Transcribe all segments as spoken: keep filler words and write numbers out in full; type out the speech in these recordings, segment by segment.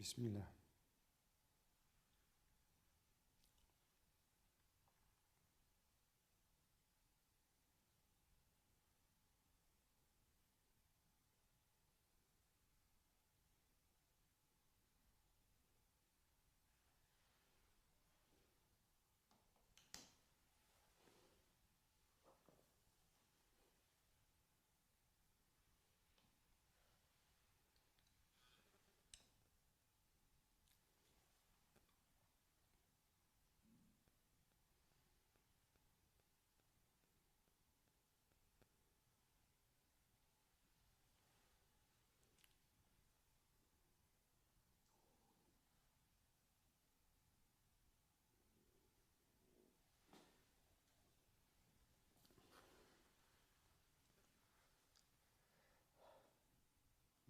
بسم الله.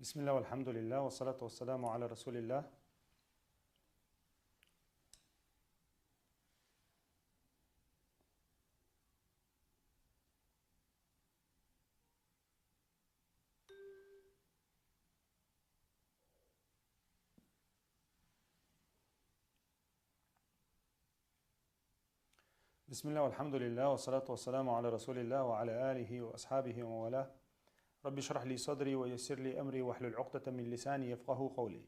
بسم الله والحمد لله والصلاة والسلام على رسول الله. بسم الله والحمد لله والصلاة والسلام على رسول الله وعلى آله وأصحابه ومن والاه. رب اشرح لي صدري ويسر لي أمري واحلل عقدة من لساني يفقهوا قولي.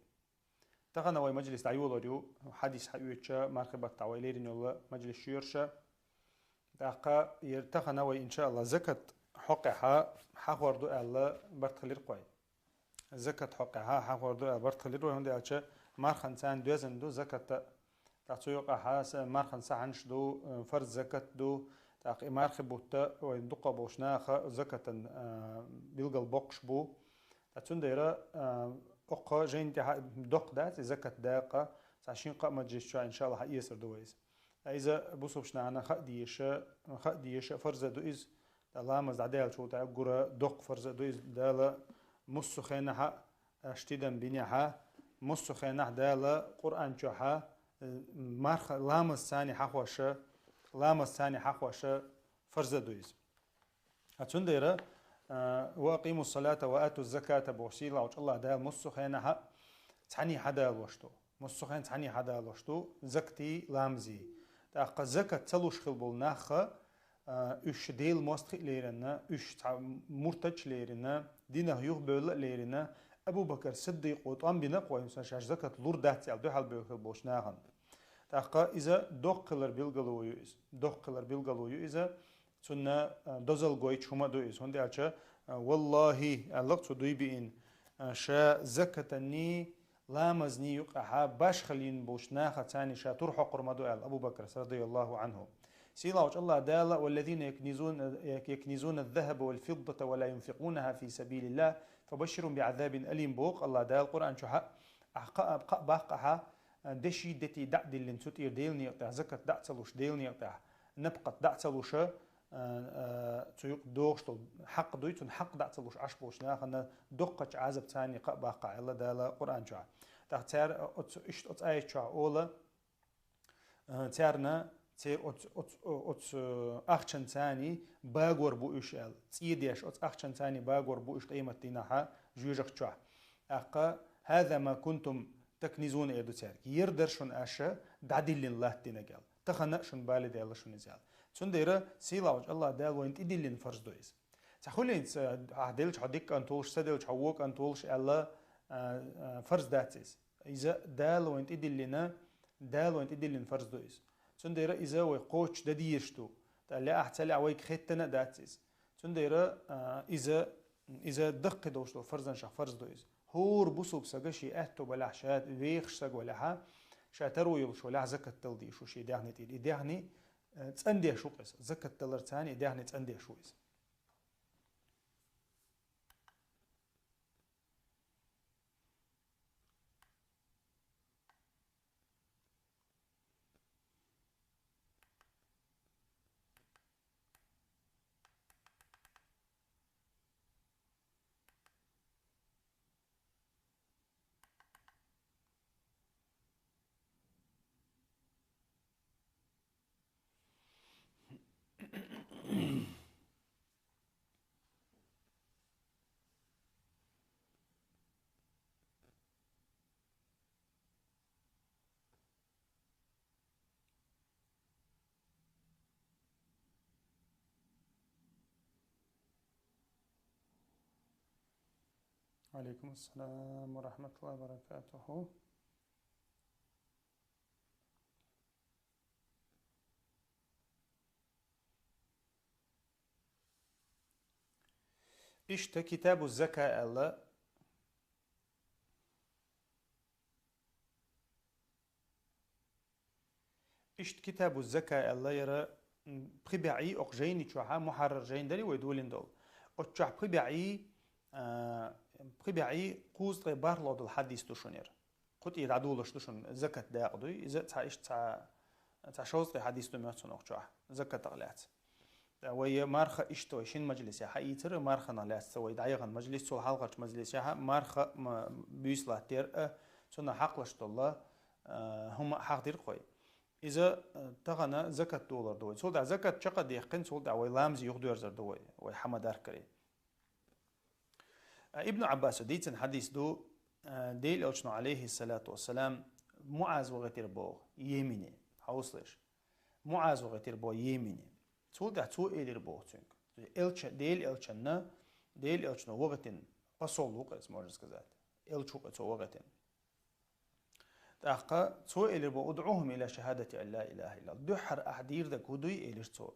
Тахана вай мажлис дӀайолор ю, хьадис хьаоьцуш, мархий баттахь вай лерина йолу мажлис ю ерш. ТӀаккха ер тахана вай, иншааллахӀ, закат хьокъехь хьахор ду аьлла барт хилира-кх вай. Закат хьокъехь хьахор ду аьлла барт хилира вай, хӀунда аьлча марханца цхьаьна доьзна ду закат. ТӀаккха цу юкъахь са-, марханца сахьташ ду, э, фарз закат ду, тӀаккха и мархий бутт вай дукха болчу наха закатан, э, билгал боккхуш бу. Ткъа цундела, а, оккха жайна тӀехь доккха дац и закат дакъа, цхьа шин-кхаа мажлис чохь, иншааллахӀ, хьаэцар ду вай иза. Ткъа иза бусулба нахана хаа дезаш, хаа дезаш фарз ду иза. Ткъа ламаз дӀадаьллачул тӀаьхьа гура доккха фарз ду иза. Дала массо а хенахь, а, шен тидам бинехь, массо а хенахь Дала Къуръан чохь, а, марха ламаз цхьаьна хьахош, ламаз цхьаьна хьахош фарз ду иза. А цундела, а, «Ва акъиму салата ва ату заката» бохуш, сийлахьчу АллахӀ Дала массо а хенахь цхьаьна хьадалош ду. Массо а хенахь цхьаьна хьадалош ду закатий, ламазий. ТӀаккха закат ца луш хилла болу нах, а, уьш Делан мостагӀий а лерина, уьш цхьа муртадаш а лерина, динах юхабевлла а лерина, Абу-Бакар Сиддикъо тӀом бина-кх вайна, шаьш закат лур дац аьлла дуьхьал бевлла хилла болчу нахана. ТӀаккха иза доккха хилар билгало ю иза. Доккха хилар билгало ю иза. Цунна, а, дозалла гойтуш хӀума ду иза. ХӀунда аьлча, а, «ВаллахӀи», аьлла-кх цо дуй биъна, а, ша закатанний, ламазний юкъахь башхалла йина болчу нахаца цхьаьна ша тур хьокхур ма ду аьлла Абу Бакрас, радияллахӀу Ӏанху. Сийлахьчу АллахӀ Дала: «Валлазина якнизуна, якнизуна ад-дахаба вал-фиддата ва ла юнфикъунаха фи сабилиллахӀ, фабашширхӀум би Ӏазабин алим», боху АллахӀ Дала Къуръан чохь, ахь кхаа, кхаа баккха ахьа, а, деши дети дӀа а диллина цу тӀера Делан некъа тӀехь, закат дӀа а ца луш Делан некъа тӀехь, напакъат дӀа а ца луш, а, а, цу юкъа догӀуш долу хьакъ дуй, цунна хьакъ дӀа а ца луш Ӏаш болчу нахана доккхачу Ӏазап царний кхаа баккха аьлла Дала Къуръан чохь. ТӀаккха цара оцу, иштта оцу аят чохь ола, а, царна церан оцу, оцу, оцу ахчанца царний багор бу уьш аьлла. ЦӀе деш оцу ахчанца царний багор бу уьш къематдийнахь жоьжахати чохь. ТӀаккха: «ХӀаза ма кунтум такнизуна», эр ду цаьрга. Ер дара шуна аша дӀадиллина латтийнарг аьлла. Тахана а шуна балийдаьлла шуна иза аьлла. Цундела сийлахьчу АллахӀ Дала вайна тӀедиллина фарз ду иза. Ца хуьлийна, ца, ахь делча хьо дика кӀант волуш, ца делча хьо вон кӀант волуш аьлла, а, а, фарз дац иза. Иза Дала вайна тӀедиллина, Дала вайна тӀедиллина фарз ду иза. Цундела иза вай кхоччуш дан дезаш ду. ТӀаккха лаахь, ца лаахь вайга хеттина а дац иза. Цундела, а, иза, иза даккхий долуш долу фарзанашах фарз ду иза. ХӀора бусулба сага шен аьтто балахь, ша вехаш сага валахьа, ша таро йолуш валахь, закат дала дезаш ву шен даьхни тӀера. И даьхни, а, цӀандеш ву-кх иза. Закат даларца царний и даьхни цӀандеш ву иза. وعليكم السلام ورحمة الله وبركاته. Иштта Китабу Зака аьлла. Иштта Китабу Зака аьлла яра, м, пхи бӀаьи окх жайни чохьа, мухьаррар жайн дари вай долин дол. Оцу чохь пхи бӀаьи, а, пхи бӀаьи кхузткъе бархӀ ло долу хьадис ду шуна яра. Кху тӀе дӀадолуш ду шуна закат дакъа дуй, иза цхьа иштта цхьа, цхьа шовзткъе хьадис ду моьтту цунах чохь, закатах лаьцна. ТӀаккха вай марха иштта вай шина мажлисехь хьаийцира, марханах лаьцна вай дӀаяхана мажлис, цул хьалхарчу мажлисехь марха ма-, буьйса латтера, а, цунах хьакхалаш долла, а, хӀума хьахдира-кх вай. Иза, а, тахана закат долар ду вай. Цул тӀаьхьа закат чекх а дехкина, цул тӀаьхьа вай ламазе юхадоьрзар ду вай, вай хьама даркаре. А, Ибн Ӏаббаса дийцина хьадис ду, а, Делан Элчано, алейхиссалату вассалам, МуӀаз вахийтира боху Йемене. Хьовсалаш. МуӀаз вахийтира боху Йемене. Цул тӀаьхьа цо элира боху цуьнга. Элча-, Делан Элчанна, Делан Элчано вахийтина посол ву-кх иза, можно сказать. Элча ву-кх иза цо вахийтина. ТӀаккха цо элира боху: «УдӀухум иля шахадати ан ла илаха иллаллах». Дуьххьара ахь дийр дерг хӀун дуй, элира цо.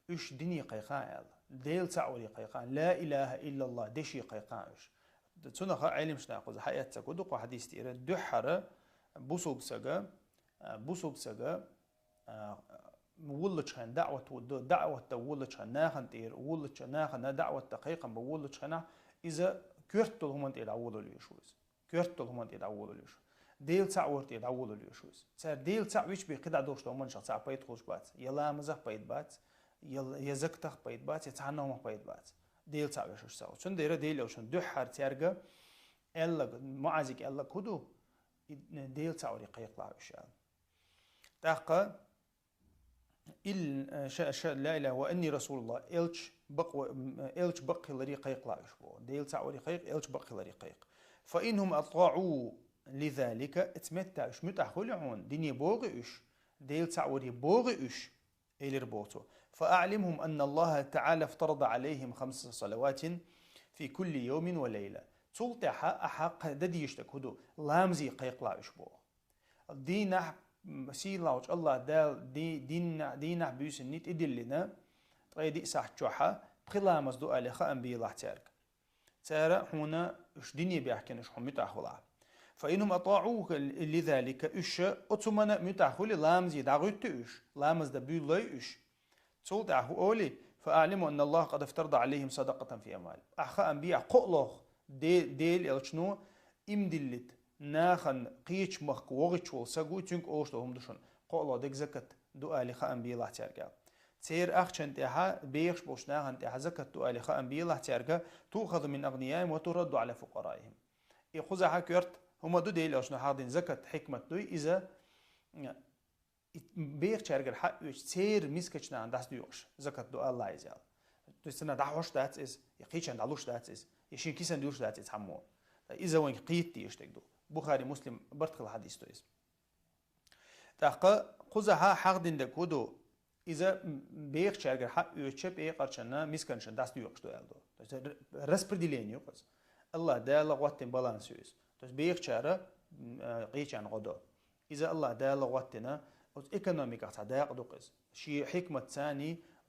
Уьш дине кхайкхахьа аьлла. Делан цхьаъ варе кхайкхахьа. Ла илаха иллаллах, деше кхайкхахьа уьш. Цунах Ӏеламнаха кхуза хьаэцна кху ду кху хьадис тӀера. Дуьххьара бусулба сага, а, бусулба сага, а, вуллачхьана даъват ву-, ду-, даъват дан вуллачхьана, нахана тӀера вуллача-, нахана даъват дан кхайкхам бан вуллачхьана, иза коьрта долу хӀуманна тӀера дӀаволалуьйш ву иза. Коьрта долу хӀуманна тӀе дӀаволалуьйш. Делан цхьаъ вар тӀе дӀаволалуьйш ву иза. Цара Делан цхьаъ вича бен кхидӀа долуш долу хӀуманашах цхьа пайда хуьлуш бац. Я ламазах пайда бац, я, я закатах пайда бац, я цхьанна хӀумах пайда бац. Делан цхьаъ веш уьш ца ву. Цундела Делан Элчано дуьххьара цаьрга аьлларг, МуӀазига аьлларг хӀун ду? И, Делан цхьаъ варе кхайкхалахь уьш аьлла. ТӀаккха Ил-, э, ша-, ша-, ла илаха ва анни расулуллах, элча бакъ-, м, элча бакъ хиларе кхайкхалахь уьш боху. Делан цхьаъ варе кхайкха, элча бакъ хиларе кхайкха. Фа ин хӀум атӀаӀу ли залика, эцу метта уьш муьтӀахь хуьлу хьуна, дине богӀи уьш, Делан цхьаъ варе богӀи уьш, элира боху цо. Фа аӀлимхӀум анна Аллаха таӀала фтарада Ӏалайхим хамса салаватин фи кулли йовмин ва лайла. Цул тӀаьхьа ахьа кхайкха дезаш дерг хӀун ду, ламазе кхайкхалахь уьш боху. Дийнахь, м, сийлахьчу Аллах Дала ди-, дийнахь, дийнахь буьйсанна тӀедиллина, ткъе диъ сахьт чохьа пхи ламаз ду аьлла хаам белахь цаьрга. Цара хьуна уьш дине баьхкина уьш хьуна муьтӀахь хуьлахь. Фа ин хӀум атӀаӀука ли залика, уьш оцу хӀуманна муьтӀахь хуьлий, ламазе дӀагӀуьтту уьш, ламаз дан буьйлалой уьш. Цул тӀаьхьа хӀун олий, фа аӀлимхӀум анна Аллаха къад фтарада Ӏалайхим садакъатан фи амвалихим. Ахьа хаам бехь кхоалгӀа, Де-, Делан Элчано иман диллина, нахана кхечу махка вогӀуш волу саг ву, цуьнга олуш долу хӀума ду шуна, кхоалгӀа дерг закат ду аьлла хаам белахь цаьрга аьлла. Церан ахчанна тӀехьа, бехаш болчу нахана тӀехьа закат ду аьлла хаам белахь цаьрга, туъхазу мин агънияихим ва турадду Ӏала фукъараихим. И кхузахьа коьрта хӀума ду Делан Элчано хьахдина закат хьикмат дуй, иза, И бехачаьргара хьаоьцуш, церан мискачу нахана дӀасадоькъуш закат ду аьлла иза аьлла. То есть царна дӀахьош дац иза, я кхечарна дӀалуш дац иза, я шен кисана дуьлуш дац иза цхьаммо. Иза вайна кхетта дезаш дерг ду. Бухари, Муслим барт хилла хьадис ду иза. ТӀаккха кхузахьа хьахдина дерг хӀун ду? Иза бехачаьргара хьаоьцуш, пекъарчанна, мисканашна дӀасадоькъуш ду аьлла ду. То есть р-, распределение ю иза. Аллах Дала гӀоттина баланс ю иза. То есть бехачара, м, а, кхечарна гӀо до. Иза Аллах Дала гӀоттина, оцу экономиках цхьа дакъа ду-кх иза. Шен хьикматца,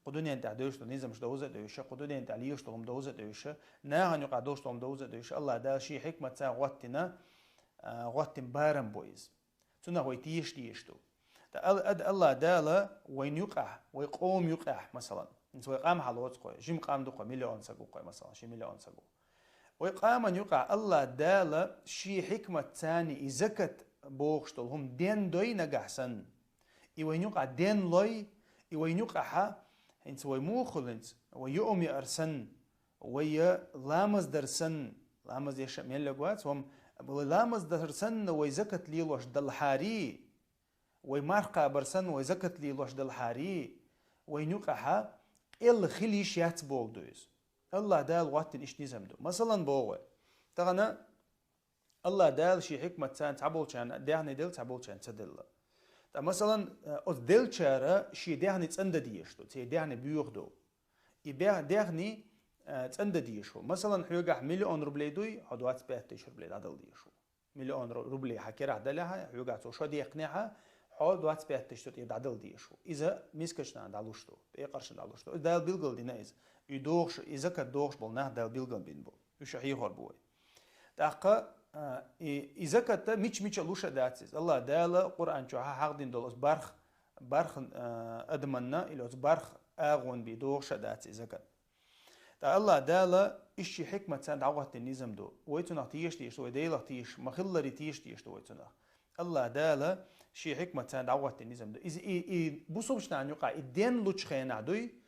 кху дуьнен тӀехь девзаш долу низамаш довза а девзаш, кху дуьнен тӀехь лелаш долу хӀума довза а девзаш, нахана юкъахь долуш долу хӀума довза а девзаш, Аллах Дала шен хьикматца гӀоттина, а, гӀоттина барам бу иза. Цунах вай теша дезаш ду. Ткъа Ал-, ада Аллах Дала вайна юкъахь, вай къоман юкъахь, масалан, хӀинца вай къам хьалоцу кхо, жима къам ду кхо, миллион саг ву кхо, масалан, ши миллион саг ву. Вай къаман юкъахь Аллах Дала шен хьикматца и закат бохуш долу хӀума ден дой нагахь санна. И вайна юкъахь ден лой, и вайна юкъахьа, хӀинца вай муха хуьлу хӀинца, вай юург яар санна, вай я ламаз дар санна, ламаз деш а меллаг вац, вай ламаз дар санна вай закат лелош далахьарий, вай марха кхабар санна вай закат лелош далахьарий, вайна юкъахьа кӀел хила йиш яц болу ду иза. Аллах Дала гӀоттина иштта низам ду. Масалан, боху вай. Тахана Аллах Дала шен хьикматца цхьаболчарна даьхни делла, цхьаболчарна ца делла. Ткъа, масалан, оцу деллачара шен даьхни цӀандан дезаш ду, церан даьхни боьха ду. И бе-, даьхни, а, цӀенда дезаш хул. Масалан, хьоьгахь миллион рублей дуй, хьо двадцать пять тысяч рублей дӀадала дезаш хул. Миллион ру-, рублей хьа керахь далехьа, хьоьгахь цо шо дехкнехьа, хьо двадцать пять тысяч тӀера дӀадала дезаш хул. Иза мискача наха дӀалуш ду, пекъаршна дӀалуш ду. Дала билгал дина иза. И дохуш, и закат дохуш болу нах Дала билгал бина бу. Уьш хьехор бу вай. ТӀаккха, а, и, и закат мича-мича луш а дац иза. Аллах Дала Къуръан чохь хьахдина долу оцу барх, барх, а, адаманна или оцу барх агӀон бен дохуш а дац и закат. Ткъа Аллах Дала иштта шен хьикматца дӀахӀоттийна низам ду. Вай цунах теша дезаш ду, вай Делах теша, ма-хиллара теша дезаш ду вай цунах. Аллах Дала шен хьикматца дӀахӀоттийна низам ду. Иза и, и бусулбачу нахана юкъахь и ден лучу хенахь дуй,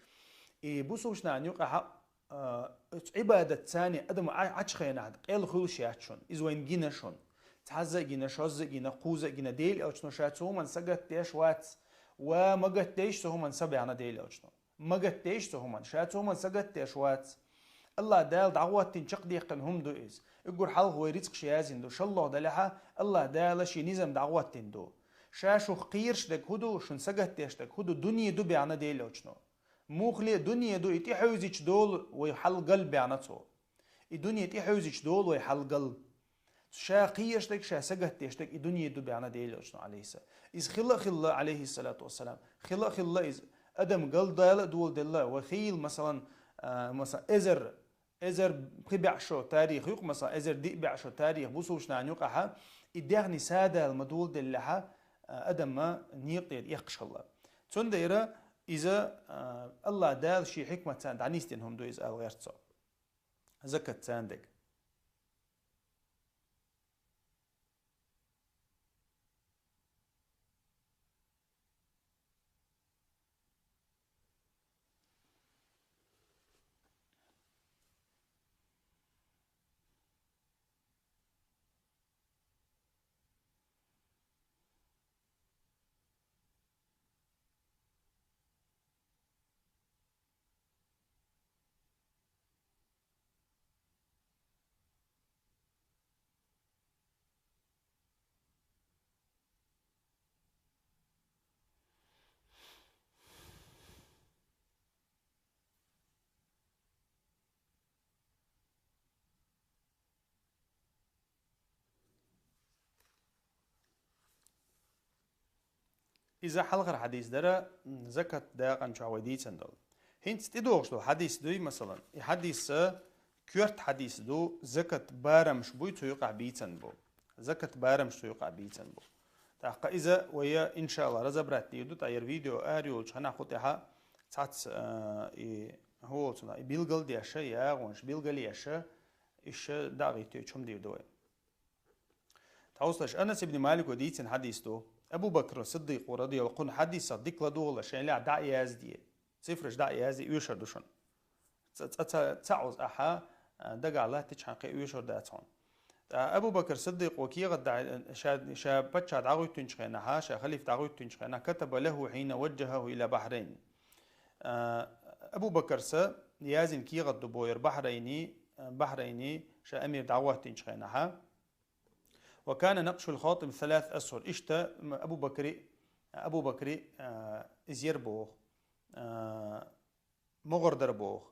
и бусулбачу нахана юкъахь а, оцу Ӏибадатца адам Ӏа-, Ӏачу хенахь къел хуьлуш яц шуна. Иза вайна гина шуна. Цхьазза а гина, шозза а гина, кхузза а гина, Дела Элчано ша цу хӀуманна сагатдеш вац. Ва ма гатдейша цу хӀуманна са баьхна Дела Элчано. Ма гатдейша цу хӀуманна, ша цу хӀуманна сагатдеш вац. Аллах Дала дӀахӀоттийна чекхдеккхина хӀума ду иза. Уггар хьалха вай рицкъаш яздина ду. ШолгӀа делахь а, Аллах Дала шен низам дӀахӀоттийна ду. Ша шух кхоьруш дерг хӀун ду, шуна сагатдеш дерг хӀун ду, дуьне ду баьхна Дела Элчано. Муххале а дуьне ду, и тӀехьевзича долу вай хьал гал баьхна цо. И дуьне тӀехьевзича долу вай хьал гал. Ша кхоьруш дерг, ша сагатдеш дерг и дуьне ду баьхна Дела Элчано, алейхиссалам. Иза хила а хилла, алейхиссалату вассалам. Хила а хилла иза. Адам гал Дала а доладелла, вай хийла, масалан, а, масалан, эзар, эзар пхи бӀе шо тарих ю-кх, масалан, эзар диъ бӀе шо тарих бусулбачу нахана юкъахь, и даьхни садала ма доладеллехь, а, адам ма некъа тӀера эккхаш хилла. Цундела иза, а, Аллах Дала шен хьикматца дӀанисдина хӀума ду иза ала гӀерта цо. Закат царна дега. Иза хьалхара хьадис дара, м, закат дакъан чохь вай дийцан долу. ХӀинца тӀедогӀуш долу хьадис дуй, масалан, и хьадис, э, коьрта хьадис ду, закат барамаш буй цу юкъахь бийцан бу. Закат барамаш цу юкъахь бийцан бу. ТӀаккха иза вай, иншалла, разобрать дийр ду, тӀаккха яра видео ара йолчу ханахь кху тӀехьа цхьацца, э, и хӀу волчунах, и билгал деш, и агӀонаш билгал еш, иша дагӀийтуьйтуш хӀума дийр ду вай. Тхьовсалаш Анас ибн Малико дийцина хьадис ду. Абу Бакр Сиддикъо радияллаху кхунна хьадисах дика ладогӀалаш шайн лаьа дӀа а язде. Цифраш дӀа а язде, оьшур ду шуна. Ца, ца, ца, ца Ӏуза ахьа, а, дагахь латтичхьана кхин оьшур дац хьуна. ТӀа Абу Бакр Сиддикъо кехат дӀа-, ша, ша паччахь дӀагӀуьттинчу хенахьа, ша халиф дӀагӀуьттинчу хенахь, катаба лаху хьина ваджахаху ила Бахрайн. А, Абу Бакрса язйина кехат ду бохура Бахрайни, а, Бахрайни ша амир дӀагӀоттинчу хенахьа. Ва кана накъшул хатим салас асхур. Иштта Абу Бакри, Абу Бакри, а, иза яра боху, а, могӀар дара боху.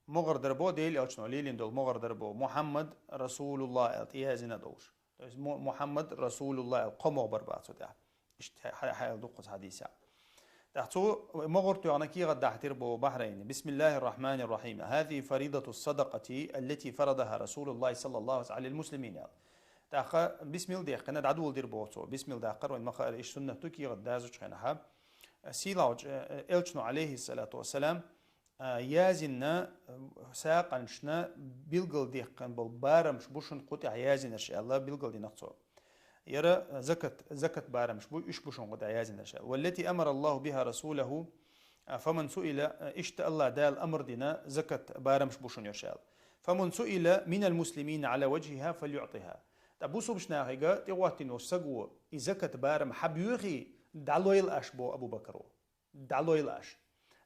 МогӀар дара боху, Дела Элчано лелийна долу могӀар дара боху. Мухьаммад Расулуллах аьлла тӀеязйина долуш. То есть Му-, Мухьаммад Расулуллах аьлла кхо могӀа бара боху цу тӀехь. Иштта хьа-, хьа-, хьаьлла ду кхуза хьадисехь. ТӀаккха цо могӀар тоьхна кехат дахьтира боху Бахрайни. Бисмиллахир Рахманир Рахим. Хазихи фаридату садакъати, аллати фарадаха Расулуллах саллаллаху алейхи ва саллям алал муслимин аьлла. ТӀаккха бисмилла дехкина дӀадоладира боху цо. Бисмилла даккхар вайн ма-хаара, иштта суннат ду кехат дазучу хенахьа. Сийлахьчу, э, Элчано, алейхиссалату вассалам, а, язйина, а, сагӀанашна билгал дехкина болу барамаш бу шуна кху тӀехь язйинарш аьлла, билгал динарх цо. Яра, а, закат, закат барамаш бу, уьш бу шуна кху тӀехь язйинарш аьлла. Валлати амара Аллаху биха расулаху, а, фаман суила, а, иштта Аллах Дала амр дина закат барамаш бу шуна йорш аьлла. Фаман суила минал муслимина ала ваджхиха фальюътиха. ТӀа бусулбачу нахега тӀехӀоттийна волу саго и закат барам хьан боьхий, дӀалойла аш боху Абу Бакро. ДӀалойла аш.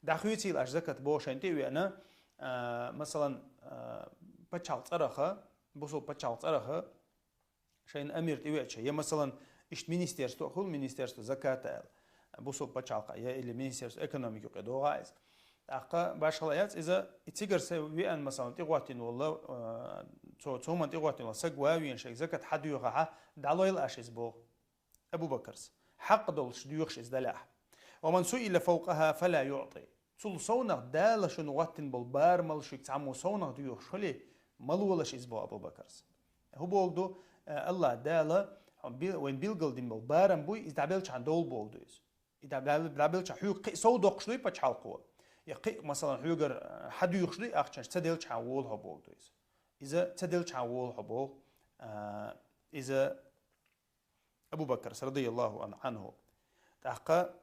ДӀахоьцийла аш закат боху шайна тӀе а веана, а, масалан, а, пачхьалкх цӀараха, бусул пачхьалкх цӀараха, шайна амир тӀе веача, я, масалан, иштта министерство, хуьлу министерство заката аьлла, бусул пачхьалкха, я или министерство экономики юкъе догӀа иза. ТӀаккха башхала яц иза, и цигара са веан, масалан, тӀегӀоттина волла, а, цо, цо ман тӀегӀоттина волла саг вавен шайга закат хьадоьхахьа, дӀалойла аш иза боху. Абу Бакарс. Хьакъ долуш доьхуш иза далахь. «Ва ман суила фавкъаха фала юъти». Цул совнах Дала шуна гӀоттина болу барамал шуьга цхьаммо совнах доьхуш хили, ма лолаш иза боху Абу Бакарс. ХӀун боху ду, э, Аллах Дала, хьо би-, вайн билгал дина болу барам буй, иза дӀабелчхьана довла боху ду иза. И дӀабел-, дӀабелчхьана хьоьга кхин сов доккхуш дуй пачхьалкхо? Я кхин, масалан, хьоьгара, э, хьадоьхуш дуй ахчанаш, ца делчхьана волу хьо боху ду иза. Иза ца делчхьана волу хьо боху, э, иза Абу Бакарс, радияллаху ан-, анху. ТӀаккха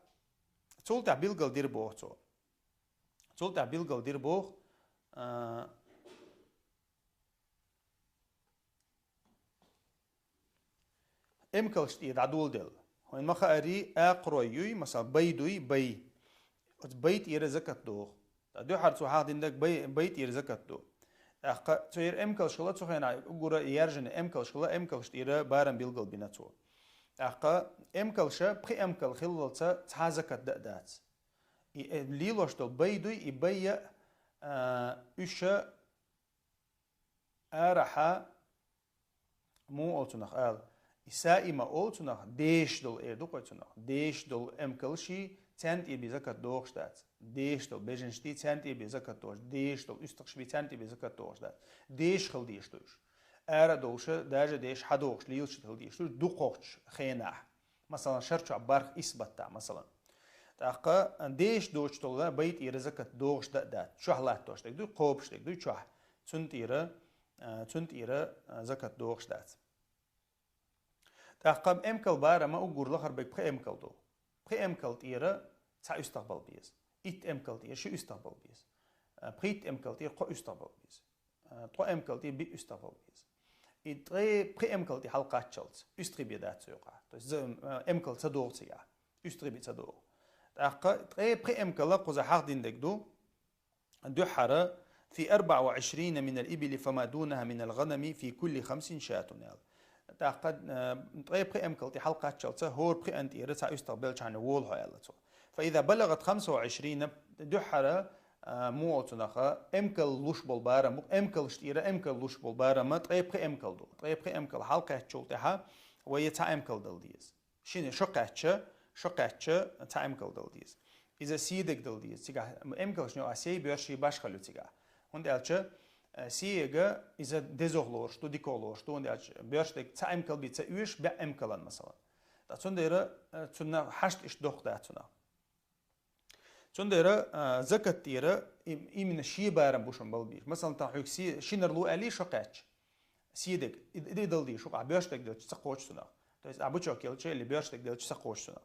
цул тӀаьхьа билгал дира боху цо. Цул тӀаьхьа билгал дира боху, а, эмкалш тӀера дӀадоладелла. Хьуна ма хаарий, акхарой юй, масала, бай дуй, бай. Оцу бай тӀера закат доху. Ткъа дуьххьара цо хьахдина дерг бай, бай тӀера закат ду. ТӀаккха цо яра эмкалш хила, цу хенахь уггара яьржина эмкалш хила, эмкалш тӀера барам билгал бина цо. ТӀаккха эмкалша пхи эмкал хиллалца цхьа закат да а дац. И, э, лелош долу бай дуй, и бай а, а, уьш а арахьа Муха олу цунах ала? И саима олу цунах, дешаш долу эр ду кхой цунах. Дешаш долу эмкалший, царна тӀе бен закат дохуш дац. Дешаш долу бежанаш тӀе, царна тӀе бен закат дохуш. Дешаш долу уьстагӀаш бен, царна тӀе бен закат дохуш дац. Дешаш хила дезаш ду уьш. Ара долуша, даже дешаш хьадохуш, лелаш хила дезаш ду уьш, дукхахчу хенахь. Масалан, шар чохь барх исс баттахь, масалан. ТӀаккха дешаш доцуш долу бай тӀера закат дохуш да а дац. Чохь латтош дерг дуй, кхобуш дерг дуй чохь. Цунна тӀера, а, цунна тӀера, а, закат дохуш дац. ТӀаккха эмкал барама уггар лахара берг пхи эмкал ду. Пхи эмкал тӀера цхьа уьстагӀбала беза. Итт эмкал тӀера ши уьстагӀбала беза. А, пхийтта эмкал тӀера кхо уьстагӀбала беза. А, ткъо эмкал тӀера биъ уьстагӀбала беза. И ткъе пхи эмкал тӀе хьалакхаччалц уьстагӀий бен дац цу юкъахь. То есть за-, а, эмкал ца догӀу цигахь. УьстагӀий бен ца догӀу. ТӀаккха ткъе пхи эмкала кхуза хьахдина дерг ду, дуьххьара: «في أربع وعشرين من الإبل فما دونها من الغنم في كل خمس شاة», аьлла. ТӀаккха, э, ткъе пхи эмкал тӀе хьалакхаччалца хӀора пхиъан тӀера цхьа уьстагӀ белчхьана волу хьо, аьлла цо. «فإذا بلغت خمسة وعشرين», дуьххьара, э, муха олу цунах, эмкал луш болу барам бу, эмкалш тӀера эмкал луш болу барама ткъе пхи эмкал ду. Ткъе пхи эмкал хьалакхаьччул тӀаьхьа вай цхьа эмкал дала деза. Шина шо кхаьчча, шо кхаьчча, цхьа эмкал дала деза. Иза сий дерг дала деза. Цигахь эмкалшна юкъахь сий, боьрший башхалла ю цигахь. ХӀунда аьлча, э, сиега иза дезох лоруш ду, дикох лоруш ду, хӀунда аьлча боьрш дерг цхьа эмкал бен ца оьшу, бӀе эмкалан, масалан. Ткъа цундела, э, цунна хьашт иштта доккха дац цунах. Цундела, а, закат тӀера им-, именно шен барам бу шуна бала безаш. Масалан, тхан хьоьга се-, шинара лу аьллий шо кхаьчча, сий дерг, и, и дала дезаш ду, ахь боьрш дерг делча ца кхочу цунах. То есть, ахь бычок елча или боьрш дерг делча ца кхочу цунах.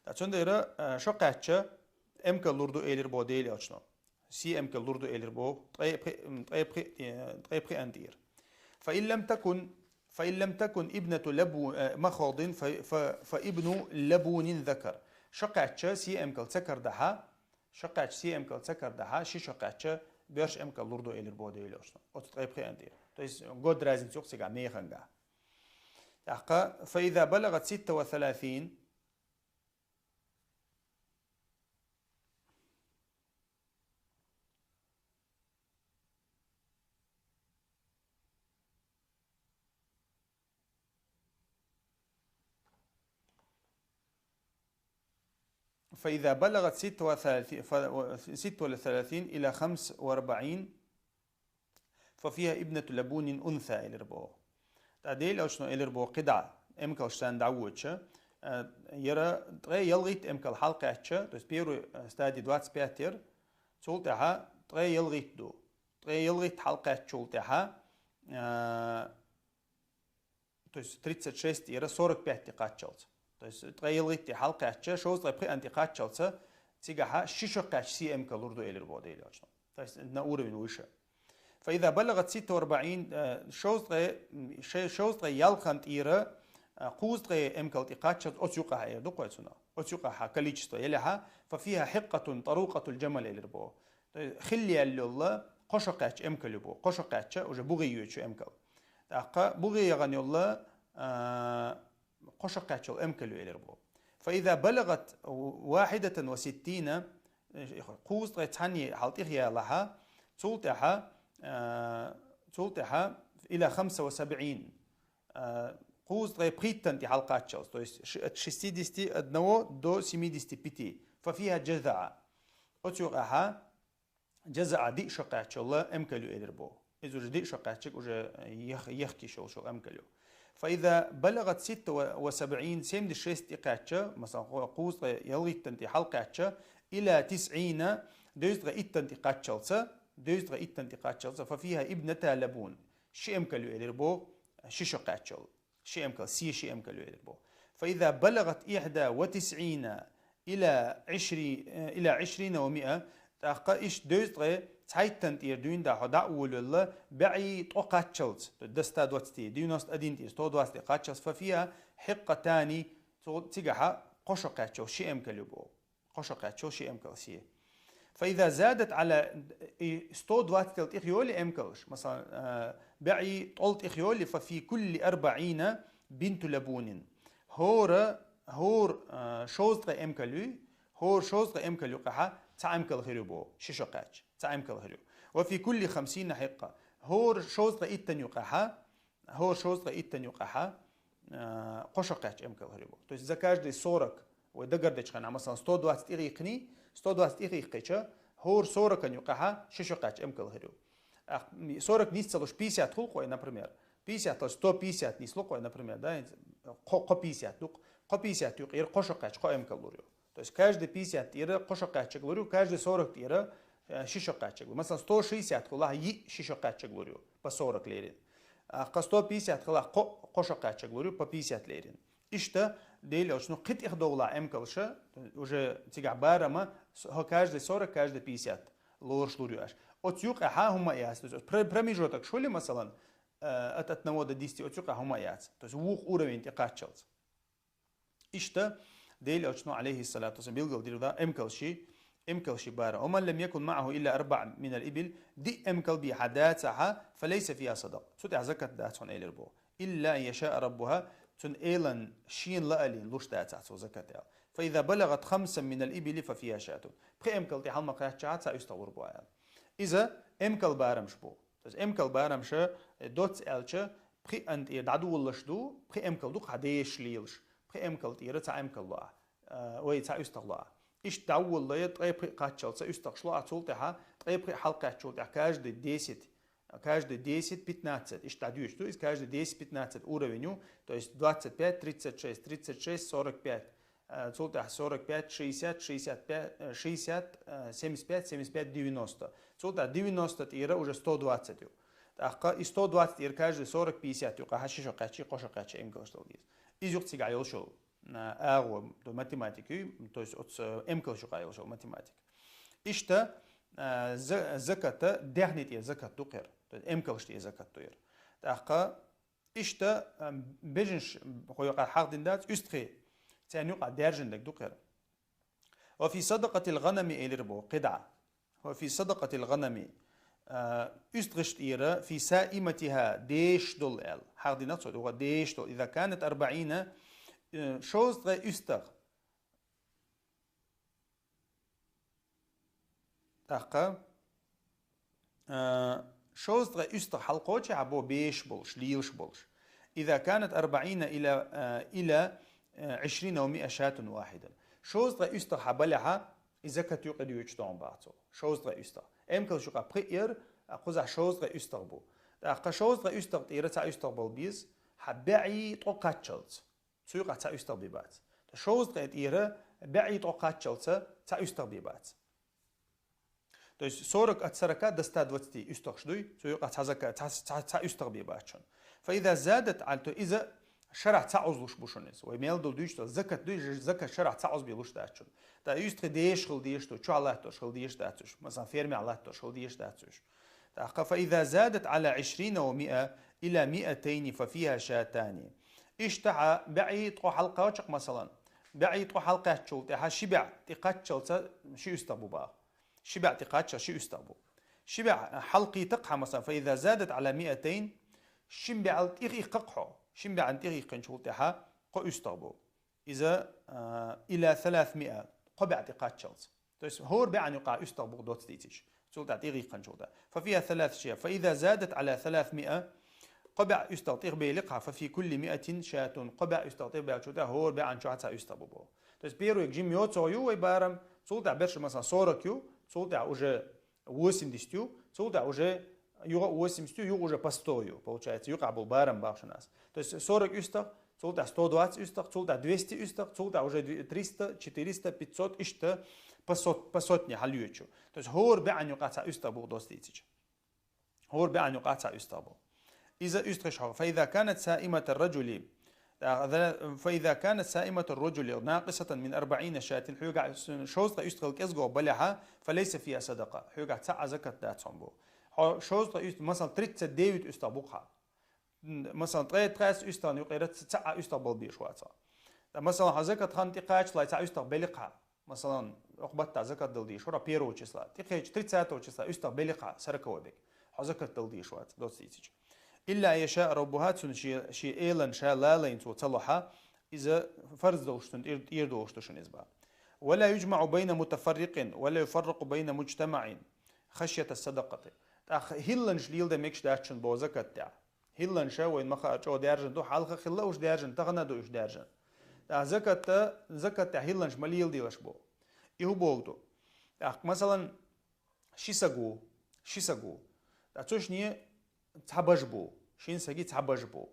Ткъа цундела, а, шо кхаьчча, эмкал лур ду элира боху Делан элчано. Сий эмкал лур ду элира боху, ткъе пхи, м, ткъе пхи, э, ткъе пхиъан тӀера. «فإن لم تكن، فإن لم تكن ابنة لبو-، э, مخاض ف-، ف-، فابن لبون ذكر». Шо кхаьчча сий эмкал ца карадахьа, шо кхаьчча сий эмкал ца карадахьа, ши шо кхаьчча боьрша эмкал лур ду элира боху Делан элчано. Оцу ткъе пхиъан тӀера. То есть год разница ю-кх цигахь механга. ТӀаккха: «فإذا بلغت ستة وثلاثين». فإذا بلغت ستة وثلاثين، ف-، ستة وثلاثين إلى خمس وأربعين، ففيها ابنة لبون أنثى, элира боху. Ткъа Делан элчано элира боху кхидӀа, эмкалш царна дӀавоьдуш, э, яра ткъе ялхитта эмкал хьалакхаьчча, то есть первый, э, стадия двадцать пять яра, цул тӀаьхьа ткъе ялхитта ду. Ткъе ялхитта хьалакхаьччул тӀаьхьа, э, то есть тридцать шесть яра сорок пять тӀе кхаччалца. То есть ткъе ялхитта тӀе хьалакхаьчча, шовзткъе пхиъан тӀе кхаччалца, цигахьа ши шо кхаьчча сий эмкал лур ду элира боху Делан элчано. То есть на уровень выше. «فإذا بلغت ستة وأربعين», э, шовзткъе, м, ше-, шовзткъе ялхитта тӀера, э, кхузткъе эмкал тӀе кхаччалца, оцу юкъахь эр ду кхой цунах. Оцу юкъахьа количество елахьа, «ففيها حقة طروقة الجمل», элира боху. То есть хилла яьлла йолла кхо шо кхаьчча эмкал ю боху. Кхо шо кхаьчча, уже бугӀий йоьдуш эмкал. ТӀаккха бугӀий яхана йолла, а, кхо шо кхаьчча йолу эмкал ю элира боху. «فإذا بلغت واحدة وستين», Кхузткъе цхьанне хьал тӀехъялахьа, цул тӀехьа, а, цул тӀехьа, إلى خمسة وسبعين, а, кхузткъе пхийтта тӀе хьалкхаччалц, то есть ш-, от шестидесяти одного до семидесяти пяти, ففيها جزع. Оцу юкъахьа جزع диъ шо кхаччалла эмкал ю элир бо. Иза уже диъ шо кхаччаг уже ех-, ехкиш йолуш йолу эмкал ю. فإذا بلغت ستة وسبعين, семьдесят шесть тӀе кхаьчча, масалан, кхузткъе ялхийтта тӀе хьалкхаьчча, إلى تسعين, дезткъе итта тӀе кхаччалца, дезткъе итта тӀе кхаччалца, ففيها ابنتا لبون. Ши эмкал ю элир бо, ши шо кхаччалла. Ши эмкал, се ши эмкал ю элир бо. فإذا بلغت إحدى وتسعين إلى عشري-, إلى عشرين ومائة, тӀаккха иштта дезткъе цхьайтта тӀера дуьйна дӀа хьо дӀа а волавелла, бӀе ткъо кхаччалц, то есть до ста двадцати, девяносто один тӀера, сто двадцать тӀе кхаччалц, ففيها حقتان, цу-, цигахьа кхо шо кхаччалла ши эмкал ю бо. Кхо шо кхаччалла ши эмкал се. فإذا زادت على, и сто двадцател тӀехъйолий эмкалш, масалан, а, бӀе ткъол тӀехъйолий, ففي كل أربعين بنت لبون. ХӀора, хӀора, а, шовзткъе эмкал юй, хӀора шовзткъе эмкал юкъахьа цхьа эмкал хир ю бо, ши шо кхаьчча, цхьа эмкал хир ю. وفي كل خمسين حقة. ХӀора шовзткъе итта юкъахьа, хӀора шовзткъе итта юкъахьа, а, кхо шо кхаьчча эмкал хир ю бо. То есть за каждые сорок, вай дагардечу хенахь, масалан, сто двадцать тӀехъйикхиний, сто двадцать тӀехъйикхича, хӀора сорок юкъахьа ши шо кхаьчча эмкал хир ю. Ах, ми-, сорок нис ца луш, пятьдесят хуьлу кхо, например. Пятьдесят луш, сто пятьдесят нис лу кхо, например, да, кхо, кхо пятьдесят ду-кх. Кхо пятьдесят юкъера кхо шо кхаьчча кхо эмкал лур ю. То есть каждый пятьдесят тӀера кхо шо кхаьччаг лур ю, каждый сорок тӀера, э, ши шо кхаьччаг лур ю. Масалан, сто шестьдесят хуьлахь, йиъ ши шо кхаьччаг лур ю, по сорок лерина. А, кхо сто пятьдесят хилахь, кхо, кхо шо кхаьччаг лур ю, по пятьдесят лерина. Иштта, Дела аьлча, ну, кхин тӀехдовла эмкалша, уже цигахь барама, с-, хӀо каждый сорок, каждый пятьдесят лоруш лур ю аша. Оцу юкъахьа хӀума а яц. То есть пр-, промежуток шули, масалан, э, от одного до десяти, оцу юкъахьа хӀума а яц. То есть вукху уровень тӀе кхаччалц. Иштта, Дела аьлча, ну, алейхиссалату вассалам, билгал дира да, эмкалши, эмкалши бара. ومن لم يكن معه إلا أربع من الإبل, диъ эмкал бен хьан дацахьа, فليس فيها صدقة. Цу тӀехь закат дац хьуна элир бо. إلا أن يشاء ربها, цуьнан элан шена лаалийна луш дацахь цо закат аьлла. فإذا بلغت خمسا من الإبل ففيها شاة. Пхи эмкал тӀе хьалма кхаьччахьа цхьа уьстагӀ лур бу аьлла. Иза эмкал барамаш бу. То есть эмкал барамаша, э, доцца аьлча, пхи ан тӀера дӀадолалаш ду, пхи эмкал ду хьан дешаш лелаш, пхи эмкал тӀера цхьа эмкал лоа, э, вай цхьа уьстагӀ лоа. Иштта дӀаволале, ткъе пхи кхаччалца уьстагӀаш лоа, цул тӀаьхьа ткъе пхи хьалкхаьччул тӀаьхьа каждый десять, каждый десять, пятнадцать, иштта дӀадоьдуш ду, иза каждый десять, пятнадцать уровень ю, то есть двадцать пять, тридцать шесть, тридцать шесть, сорок пять. Э, цул тӀаьхьа сорок пять, шестьдесят, шестьдесят пять, э, шестьдесят, э, семьдесят пять, семьдесят пять, девяносто. Цул тӀаьхьа девяносто тӀера уже сто двадцать ю. ТӀаккха и сто двадцать тӀера каждый сорок, пятьдесят юкъахьа ши шо кхаьчча, кхо шо кхаьчча эмкалш долу деза. Иза юха цигахь йолуш йолу, э, агӀо, то математика ю, то есть оцу, э, эмкалш юкъахь йолуш йолу математика. Иштта, э, за-, заката, даьхни тӀера закат ду кхера, то есть эмкалш тӀера закат ду кхера. ТӀаккха Иштта, ам, бежанаш, хӀокху юкъахь хьахдина дац, уьстагӀий, царна юкъахь даьржина дерг ду кхера. وفي صدقة الغنم элира боху, кхидӀа. وفي صدقة الغنم, а, уьстагӀаш тӀера, في سائمتها, дешаш долу аьлла. Хьахдина цо, дукха дешаш долу. إذا كانت أربعين, э, шовзткъе уьстагӀ. ТӀаккха, а, шовзткъе уьстагӀ хьалкхочехьа бо бешаш болуш, лелаш болуш. إذا كانت أربعين إلى, а, إلى, а, عشرين ومائة شاة واحدة. Шовзткъе уьстагӀ хьан балехьа, и закат юкъа дуьйцуш догӀун баха цо. Шовзткъе уьстагӀ. Эмкалш юкъа пхиъ яра, а кхузахь шовзткъе уьстагӀ бу. ТӀаккха шовзткъе уьстагӀ тӀера цхьа уьстагӀ бала беза, хьан бӀе ткъо кхаччалц. Цу юкъахь цхьа уьстагӀ бен бац. Шовзткъе тӀера бӀе ткъо кхаччалца цхьа уьстагӀ бен бац. То есть сорок от сорока до ста двадцати уьстагӀаш дуй, цу юкъахь цхьа зака-, цхьа, цхьа, цхьа уьстагӀ бен бац шуна. فإذا زادت على, то иза шарахь цхьа Ӏузлуш бу шуна иза. Вай мел долу дуьйцуш долу закат дуй, закат шарахь цхьа Ӏузбе луш дац шуна. ТӀаккха уьстагӀий дешаш хила дезаш ду, чохь латтош хила дезаш дац уьш. Масалан, фермехь латтош хила дезаш дац уьш. ТӀаккха فإذا زادت على عشرين ومائة إلى مائتين ففيها شاتان. Иштта хьан бӀе ткъо хьалкхочу, масалан, бӀе ткъо хьалкхаьччул тӀаьхьа ши бӀе тӀе кхаччалца ши уьстагӀ бу баха. Ши бӀе тӀе кхаччалц ши уьстагӀ бу. Ши бӀе хьалкхийтакх хьан, масалан, فإذا زادت على مائتين, шин бӀел тӀехъиккхакх хьо. Шин бӀен тӀехъиккхинчул тӀаьхьа кхо уьстагӀ бу. Иза, а, إلى ثلاثمائة, кхо бӀе тӀе кхаччалц. То есть хӀора бӀаьӀна юкъа уьстагӀ бу-кх доцца дийцича. Цул тӀехьа тӀехьа гӀийкханчул тӀехьа. ففيها ثلاث شياه. فإذا زادت على ثلاثمائة, кхо бӀаьӀ уьстагӀ тӀехьа белли-кх, ففي كل مائة شاة, кхо бӀаьӀ уьстагӀ тӀехьа баьлчул тӀехьа хӀора бӀаьӀна чу цхьа уьстагӀ бу боху. То есть первый жима йоцург ю вай барам, цул тӀехьа берш, масалан, сорок ю, цул тӀехьа уже восемьдесят ю, цул тӀехьа уже юха восемьдесят ю, юха уже по сто ю, получается, юкъахь болу барам бахшанас. То есть сорок уьстагӀ, цул тӀехьа сто двадцать уьстагӀ, цул тӀехьа двести уьстагӀ, цул тӀехьа уже триста, четыреста, пятьсот, иштта по сот-, по сотне хьалйоьдучу. То есть хӀора бӀаьӀна юкъа цхьа уьстагӀ бу-кх доцца дийцича. ХӀора бӀаьӀна юкъа цхьа уьстагӀ бу. Иза уьстагӀ ши хьал. فإذا كانت سائمة الرجل, а, فإذا كانت سائمة الرجل ناقصة من أربعين شاة, хьоьгахь шовзткъе уьстагӀ кӀезига балехьа, فليس فيها صدقة, хьоьгахь цхьа а закат дац хьуна боху. Хьо шовзткъе уьст-, масалан, тридцать девять уьстагӀ бу-кх хьан. М, масалан, ткъе тхаьс уьстагӀна юкъера ц-, цхьа а уьстагӀ бала безаш вац хьо. Ткъа, масалан, хьан закат хан тӀекхаччалц цхьа уьстагӀ белли-кх хьан. Масалан, оцу баттахь закат дала дезаш вара первого числа. ТӀекхечу тридцатого числа уьстагӀ белли-кх хьан, сороковой берг. Хьо закат дала дезаш вац, доцца дийцича. إلا أن يشاء ربها, цунна шен, шен элан ша лалайна цо ца лохьа, иза фарз долуш цунна тӀера, тӀера долуш ду шуна иза боху. ولا يجمع بين متفرق ولا يفرق بين مجتمع خشية الصدقة. ТӀаккха хӀилланаш леладан мегаш дац шуна боху закат тӀехь. ХӀилланаш вайна ма-хаъара чӀогӀа даьржина ду, хьалха хилла уьш даьржина, тахана а ду уьш даьржина. ТӀаккха закат, закат тӀехь хӀилланаш ма леладелаш боху. И хӀун боху ду? ТӀаккха, масалан, ши саг ву, ши саг ву. ТӀаккха цу шинне цхьа бажа бу, шина саги цхьа бажа бу.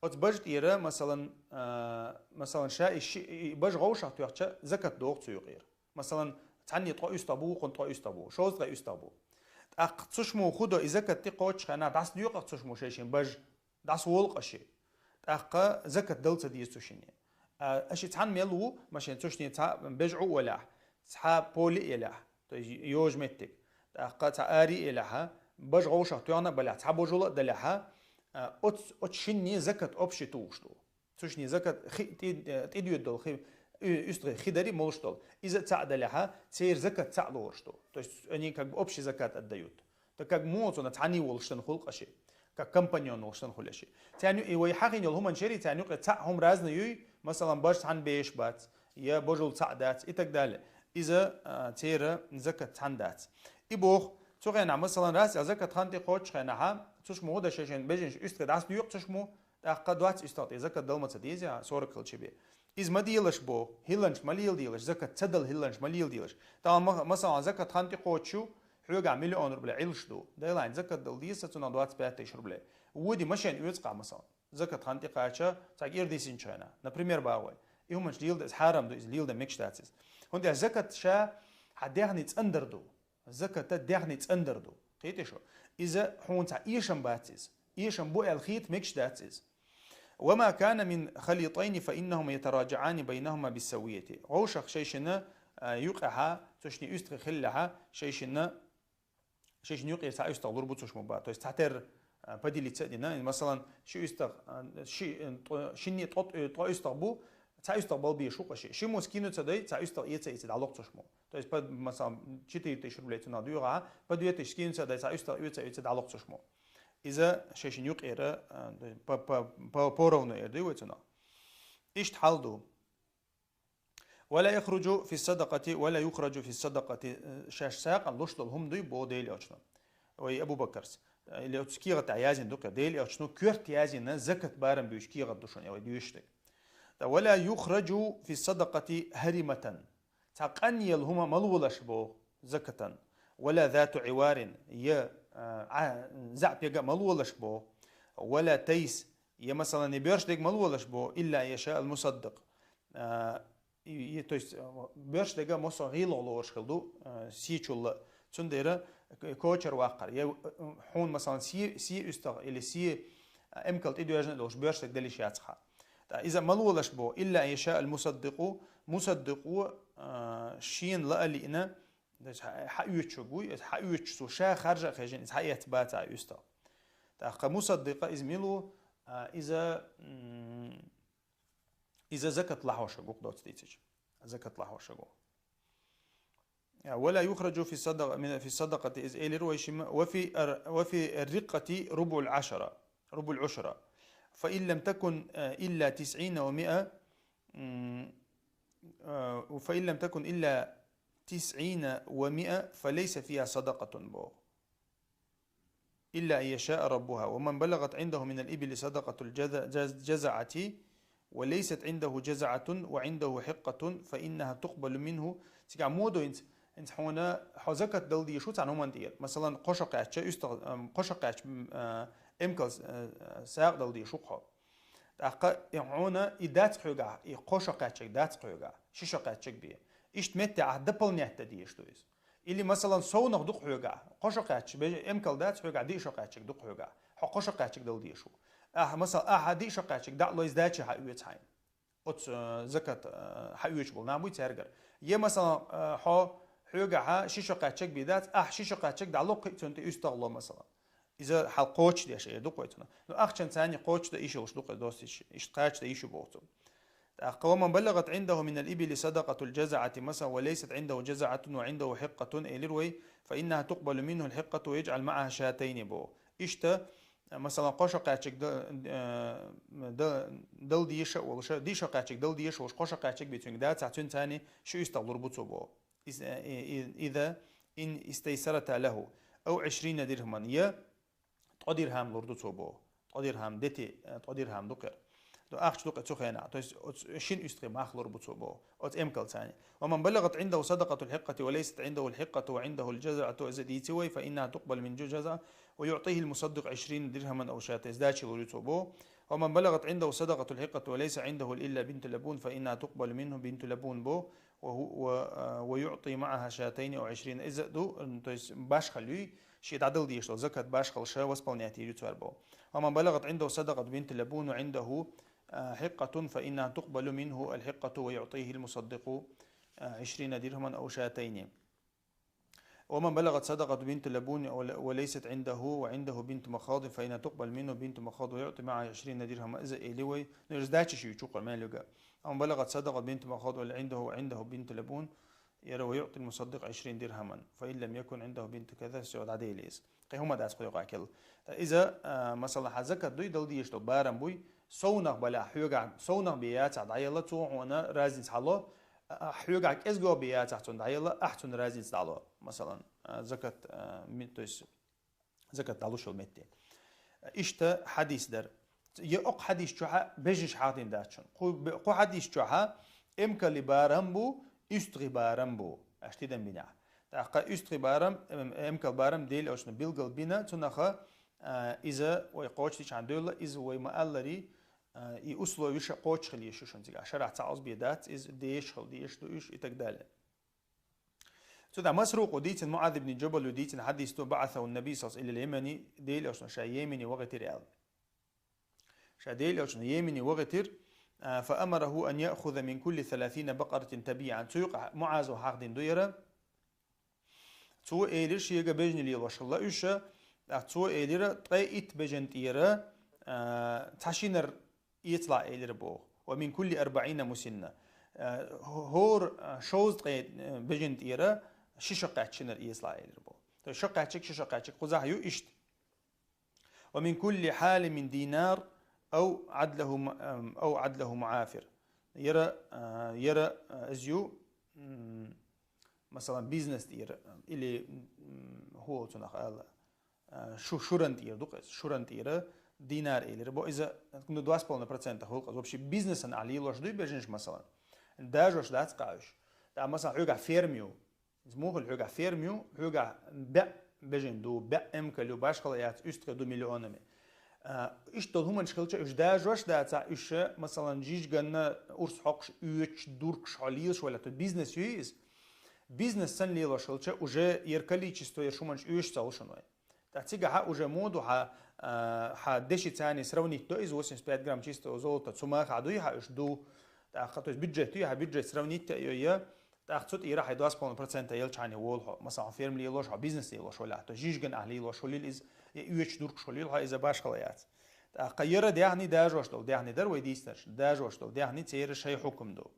Оцу бажа тӀера, масалан, а, масалан, ша и ши, и бажа вовшах тоьхча, закат доху цу юкъера. Масалан, цхьанне ткъо уьстагӀ бу, вукхунна ткъо уьстагӀ бу, шовзткъе уьстагӀ бу. ТӀаккха цу шиммо хӀун до, и закат тӀекхоччу хенахь дӀасадоькъу-кх цу шиммо шайн-шайн бажа, дӀасаволу-кх ши. ТӀаккха закат дала ца деза цу шинне. А, ши цхьанна мел ву, машен цу шинне цхьа бежӀу а валахь, цхьа поле а елахь, то есть йожа меттиг. ТӀаккха цхьа ари а елахьа, бажа вовшах тоьхна а балахь, цхьа божула а далахьа, а, оц-, оцу шинне закат общий тухуш ду. Цу шинне закат хи-, тӀе-, тӀедоьду долу хи-, уь-, уьстагӀий хи дарий молуш долу. Иза цхьаъ далехьа, церан закат цхьаъ лоруш ду. То есть они как бы общий закат отдают. Так как муха цунах цхьаний волуш санна хуьлу-кх ши. Как компаньон волуш санна хуьлу ши. Царна ю-, и вай хьахийна йолу хӀуманна шерий, царна юкъе цхьаъ хӀума разный юй, масалан, бажа цхьаьна бешаш бац, я божул цхьаъ дац, и так далее. Иза, а, церан закат цхьаьна дац. И боху, цу хенахь, масалан, раз а закат хан тӀекхоччу хенахьа, цу шиммо хӀун до, шайн-шайн бежанаш уьстагӀий дӀасадоькъу цу шиммо, тӀаккха доцца уьстагӀ тӀе закат дала ма ца деза, сорок хилча бен. Иза ма делаш боху, хӀилланаш ма леладелаш, закат ца дала хӀилланаш ма леладелаш. Тахана ма-, масалан, закат хан тӀекхоччу, хьоьгахь миллион рублей Ӏилуш ду. Делахь, закат дала деза сан цунах двадцать пять тысяч рублей. Води машен оьцу-кх, масалан. Закат хан тӀекхача, цхьа кӀира дисинчу хенахь. Например, боху вай. И хӀуманаш леладан, иза хьарам ду, иза леладан мегаш дац иза. ХӀунда аьлча закат ша хьан дегӀний цӀандар ду. Закат дегӀний цӀандар ду. Кхетий шу? Иза хьуна цхьа эшам бац иза. Эшам бу аьлла хета мегаш дац иза. وما كان من خليطين فإنهما يتراجعان بينهما بالسوية. Вовшах шайшинна, а, юкъехьа, цу шинне уьстагӀий хиллехьа, шайшинна, шайшинна юкъера цхьа уьстагӀ лур бу цу шиммо боху. То есть цхьатерра, а, поделиться а дина. Масалан, ши уьстагӀ, а, ши, а, тӀо-, шинне ткъо, ткъо уьстагӀ бу, цхьа уьстагӀ бала безаш ву-кх ши. Шиммо скинуться дой, цхьа уьстагӀ эца а эций дӀалоху цу шиммо. То есть, по, масалан, четыре тысячи рублей цунах доьху, по две тысячи скинуться дой, цхьа уьстагӀ эца а эций дӀалоху цу шиммо. Иза шайшинна юкъера, а, по, по, по, поровну эр дуй вай цунах. Иштта хьал ду. ولا يخرج في الصدقة ولا يخرج في الصدقة, э, шаьш сагӀа луш долу хӀума дуй боху Делан Элчано. Вай Абу Бакарс. Или оцу кехат тӀехь яздина ду-кх, Делан Элчано коьрта яздина закат барам буьйцу кехат ду шуна, вай доьшуш дерг. ТӀаккха ولا يخرج في الصدقة هرمة. Цхьа къанъелла хӀума ма лолаш боху закатан. ولا ذات عوار, я, а, а, заьӀапега а ма лолаш боху. ولا تيس, я, масалан, я боьрша дерг ма лолаш боху, إلا أن يشاء المصدق. А, и, и, то есть, а, боьрша дерг а массо а гӀийла лоруш хила ду, а, сечул а. Цундела к-, кочара ваккхар. Я, а, хьуна, масалан, се, се уьстагӀ или се, а, эмкал тӀедоьжна а долуш боьрша дерг дала йиш яц хьан. ТӀаккха иза ма лолаш боху, إلا أن يشاء المصدق, мусаддикъо, а, шена лаа лиъна, то есть хьа-, хьаоьцуш вуй, иза хьаоьцуш цо ша харжа а хьежна, иза хьаэцна бац а уьстагӀ. ТӀаккха мусаддикъ иза мила ву, а, иза, м, иза закат лахьошверг ву-кх доцца дийцича. Закат лахьошверг ву. ولا يخرج في الصدقة، من، في الصدقة, иза элира вай шимма, وفي الر-، وفي الرقة ربع العشرة، ربع العشرة. فإن لم تكن، آه، إلا تسعين ومائة، م، آه، فإن لم تكن إلا تسعين ومائة فليس فيها صدقة бо. إلا أن يشاء ربها. ومن بلغت عنده من الإبل صدقة الجذ-، جز-، جزعة وليست عنده جزعة وعنده حقة فإنها تقبل منه. Цигахь мо ду хӀинца, хӀинца хьуна хьо закат дала дезаш ву цхьана хӀуманна тӀера. Масалан, кхо шо кхаьчча, уьстагӀ-, ам, кхо шо кхаьчча, м, а, эмкал, а, сагӀа дала дезаш ву хьо. ТӀаккха и хьуна и дац хьоьгахь, и кхо шо кхаьччаг дац хьоьгахь, ши шо кхаьччаг бе. Иштта метте ахь дополнять дан дезаш ду иза. Или, масалан, совнагӀа ду-кх хьоьгахь, кхо шо кхаьчча, бе-, эмкал дац хьоьгахь, диъ шо кхаьччаг ду-кх хьоьгахь. Хьо кхо шо кхаьччаг дала дезаш ву. Ахь, масалан, ахьа диъ шо кхаьччаг дӀа а лой, сдача хьаоьцу хьайна. Оцу, э, закат, э, хьаоьцуш болу нах буй цаьргара. Е, масалан, э, хьо хьоьгахьа ши шо кхаьччаг бен дац, ахьа ши шо кхаьччаг дӀало, кхин а цунна тӀе уьстагӀ ло, масалан. Иза хьал кхочушдеш эр ду-кх вай цунах. Ну, ахчанца кхочушдан йиш йолуш ду-кх, доссийш, иштта кхача дан йиш ю боху цо. ТӀаккха: ومن بلغت عنده من الإبل صدقة الجزعة, масалан, وليست عنده جزعة وعنده حقة, элира вай, فإنها تقبل منه الحقة ويجعل معها شاتين боху. Иштта, масалан, кхо шо кхаьччаг да-, э, да-, дала дезаш а волуш, диъ шо кхаьччаг дала дезаш а волуш, кхо шо кхаьччаг бен цуьнга дацахь, цуьнца ши уьстагӀ лур бу цо боху. Из, э, и-, и-, إذا إن استيسرتا له أو عشرين درهما, я ткъо дирхьам лур ду цо боху. Ткъо дирхьам дети, э, ткъо дирхьам ду-кх хӀара. Ду ахча ду-кх цу хенахь. То есть оцу шина уьстагӀий мах лур бу цо боху. Оцу эмкалца. ومن بلغت عنده صدقة الحقة وليست عنده الحقة وعنده الجزعة, иза дийци вай, فإنها تقبل منه الجزعة ويعطيه المصدق عشرين درهما أو شاتين, сдача лур ю цо боху. ومن بلغت عنده صدقة الحقة وليس عنده إلا بنت لبون فإنها تقبل منه بنت لبون боху, وهو-, و-, а, ويعطي معها شاتين أو عشرين. Иза ду, м, то есть башхалла юй, шен дӀадала дезаш долу закат башхалла ша восполнять йийр ю цара боху. ومن بلغت عنده صدقة بنت لبون وعنده, а, حقة فإنها تقبل منه الحقة ويعطيه المصدق, а, عشرين درهما أو شاتين. ومن بلغت صدقة بنت لبون ول-, وليست عنده وعنده بنت مخاض فإنها تقبل منه بنت مخاض ويعطي معها عشرين درهما, иза эли вай. Ну, иза сдача ши ю чукхур мел юга. ومن بلغت صدقة بنت مخاض وعنده, وعنده بنت لبون, яра ويعطي المصدق عشرين درهما فإن لم يكن عنده بنت كذا, всё, дӀадели иза. Кхин хӀума дац кхойкъа кел. Иза, а, масала, хьан закат дуй, дала дезаш долу барам буй, совнагӀа балахь хьоьгахь, совнагӀа бен яцахь дӀаелла, цо хьуна разница хьало, а, хьоьгахь кӀезгох бен яцахь цунна дӀаелла, ахь цунна разница дӀало, масалан, а, закат, а, ми-, то есть закат дӀалуш йолу метте. Иштта хьадис дара. Я окху хьадис чохьа бежнаш хьахдина дац шуна. Кху бе-, кху хьадис чохьа эмкалан барам бу, уьстагӀийн барам бу, аша тидам бинехь. ТӀаккха уьстагӀийн барам, эм-, эмкалан барам Делан элчано билгал бина, цунаха, а, иза вай кхочушдичхьана девлла, иза вай ма-аллара, а, и условиш а кхочуш хила езаш ю шуна цигахь. Шарахь цхьа озбе дац, иза дезаш хила дезаш ду уьш и так далее. Цу тӀехь Масрукъо дийцина, МуӀаз ибн Джабало дийцина хьадис ду, بعثه النبي صلى الله عليه وسلم إلى اليمن, Делан элчано ша Йемене вахийтира аьлла. Ша Делан элчано Йемене вахийтира, а, فأمره أن يأخذ من كل ثلاثين بقرة تبيعا. Цу юкъа МуӀазо хьахдина ду яра. Цо элира, шега бежна лелош хилла уьш, а, цо элира, ткъе итт бежан тӀера, а, цхьа шинар эцалахь элира боху. ومن كل أربعين مسنة. А, хӀора, а, шовзткъе, а, бежан тӀера ши шо кхаьчча шинар эцалахь элира боху. То есть шо кхаьччаг, ши шо кхаьччаг кхузахь ю иштта. ومن كل حالم دينار أو عدله م-، أم، أو عدله معافر. Яра, а, яра, а, иза ю, м, масалан, бизнес тӀера, или, м, хӀу олу цунах ала, а, шу-, шуран тӀера ду-кх иза, шуран тӀера динар элира бо иза, ну, два с половиной процента хуьлу-кх иза. Вообще бизнесан ахь лелош дуй бежанаш, масалан? Дажош дац-кх уьш. ТӀаккха, масалан, хьоьгахь ферма ю. Иза муха хуьлу хьоьгахь ферма ю, хьоьгахь баьӀ бежан ду, баьӀ эмкал ю, башхалла яц, уьстагӀий ду миллионами. А, иштта долу хӀуманаш хилча, уьш дажош дацахь, уьш, масалан, жижиганна урс хьокхуш, оьцуш, дуркуш хьо лелаш валахь, то бизнес ю иза. Бизнес санна лелош хилча, уже яра количество, яра хӀуманаш оьшуш ца хуьлу шуна вай. ТӀаккха цигахьа уже мо ду хьан, а, хьан деши царний сравнить до иза, восемьдесят пять грамм чистого золота, цу махахь дуй хьан уьш? Ду. ТӀаккха, то есть бюджет дуй хьан, бюджет сравнить а йо я, тӀаккха цу тӀера хьайн два с половиной процента елчхьана волу хьо. Масалан, хьо ферма лелош, хьо бизнес лелош валахь, то есть жижиган ахь лелош хуьлийла иза, я оьцуш, дуркуш хуьлийла хьо, иза башхалла яц. ТӀаккха яра даьхни дажош долу, даьхни дара вай дийцинарш, дажош долу даьхни, церан шайн хьукам ду.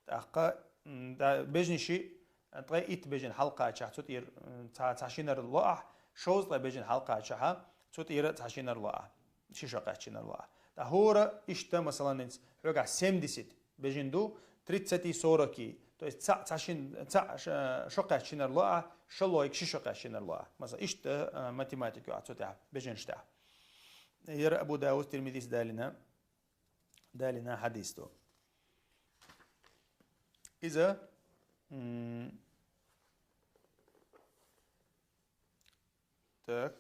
ТӀаккха, м, да, бежнаши, ткъе итт бежан хьалакхачахь, цу тӀера, м, цхьа, цхьа шинар ло ахь, шовзткъе бежан хьалакхачахьа, цу тӀера цхьа шинар ло ахь, ши шо кхаьчча шинар ло ахь. ТӀаккха хӀора иштта, масалан, хьоьгахь семьдесят бежан ду, тридцати, сороки, То есть цхьаъ, цхьаъ шин, цхьаъ ш-, шо кхаьччинар лоа, шо лоиг ши шо кхаьччинар лоа. Масала, иштта, а, математика ю цу тӀехь, беженаш тӀехь. Яра Абу Давуд Тирмизис далина, далина хьадис ду. Иза, м, так.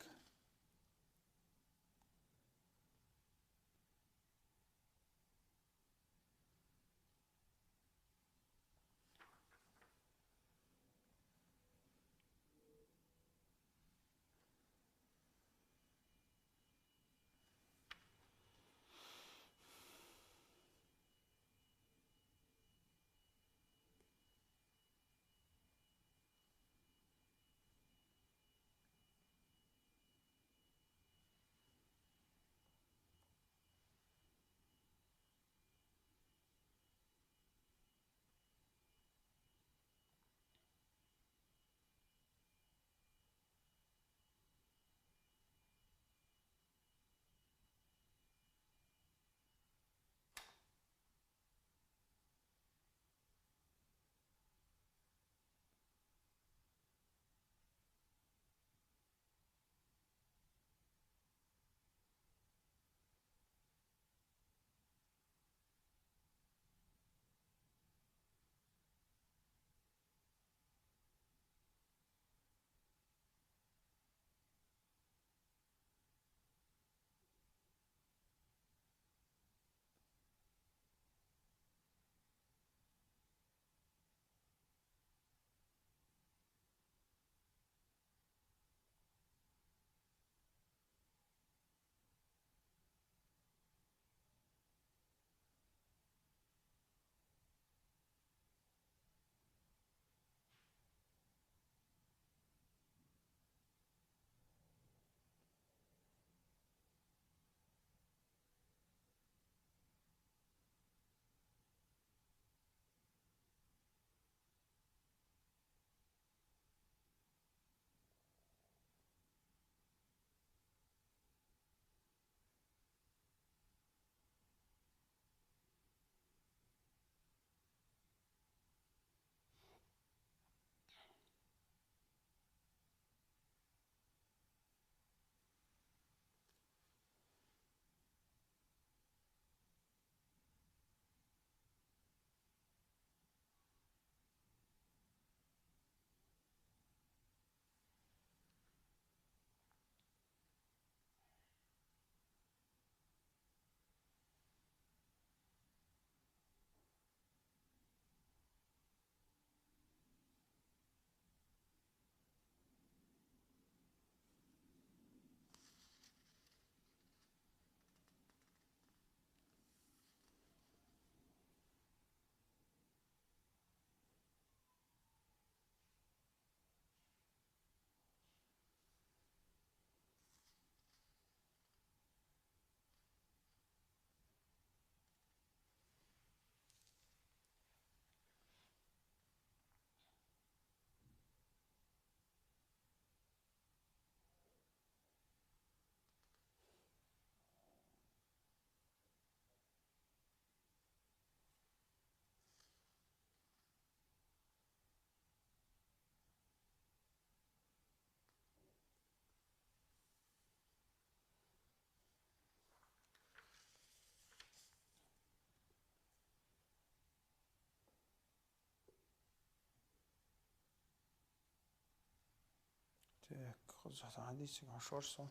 Так, кхузахь хьадисага хьошур со.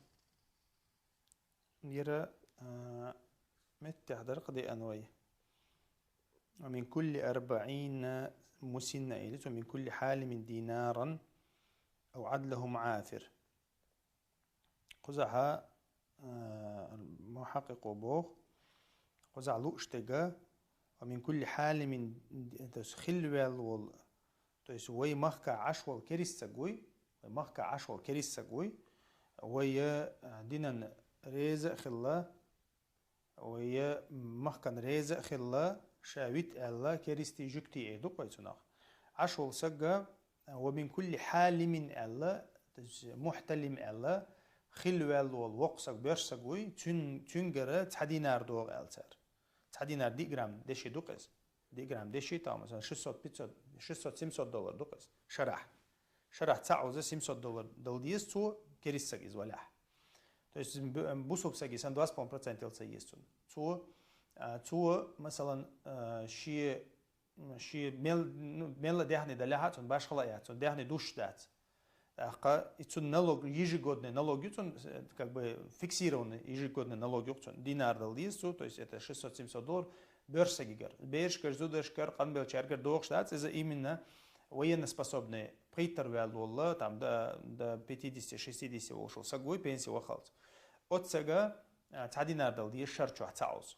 Яра, а, меттехь дара кхы деана вай. «ومن كل أربعين مسنا» или цо «من كل حالم دينارا أو عدله معافر». Кхузахьа, а, мухьаккъикъо боху, кхузахь лууш дерг, «ومن كل حالم», то есть хилла ваьлла волу, то есть вай махка Ӏаш волу керист стаг вуй, вай махка Ӏаш волу керист стаг вуй, вай, а, динан реза а хилла, вай махкан реза а хилла, ша вита аьлла, керистий, жуьгтий эр ду-кх вай цунах. Ӏаш волу стаг, «ومن كل حالم» аьлла, то есть «محتلم» аьлла, хилла ваьлла волу воккха стаг, боьрша стаг вуй, цуьн-, цуьнгара цхьа динар догӀу аьлла цара. Цхьа динар диъ грамм деши ду-кх иза. Ди грамм деши там, масалан, шестьсот, пятьсот, шестьсот, семьсот доллар ду къас. Шарахь. Шарахь цаӀ уза семьсот доллар дала деза цо, керист саг из валахь. То есть бу- бусулба саг исан два с половиной процента ца еза цун. Цо, а, цо, масалан, а, ши, ши мел, ну, мелла дяхни даляха цун, башхала яц, цун дяхни душ дац. Ахка, и цун налог, ежегодный налог ю цун, э, как бы фиксированный ежегодный налог ю цун. Динар дала деза цо, то есть это шестьсот-семьсот доллар, бёрш сагигар. Бершкар, зударшкар, къанбелчаргар дохш дац, из именно военноспособный, пхийтар вял волла, там до, до пятидесяти-шестидесяти волшул саг вуй, пенсия вахалц. От сага, а, цхьа динар дала деза шар чохь цаӀ уз.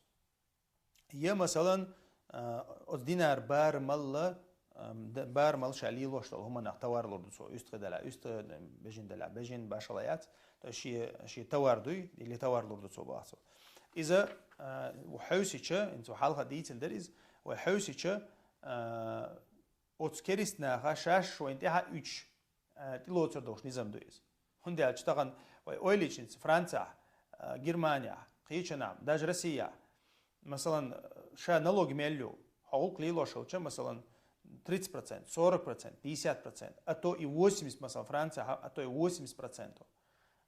Я, масалан, а, оц динар бар малла, ам, д- бар мал ша лилош дала, хӀуманах товар лур ду цо, уьстхи дала, уьстхи, бежин дала, бежин башала яц, то есть ши, ши товар дуй, или товар лур ду цо бахцо. Иза, а, хьовсича, инцу хьалха дийцил дер из, вай хьовсича, а, оц керист наха шаш вайн тӀаьхьа уьч, а, тӀилоцар дохуш низам ду из. ХӀунда аьлча тахан вай ойличница Францехь, а, Германехь, кхечанам, даже Россия. Масалан, ша налог мел ю, хьо гӀуллакх лелош хилча, масалан, тридцать процент, сорок процент, пятьдесят процент, а то и восемьдесят, масалан, Францехь, а то и восемьдесят процентов,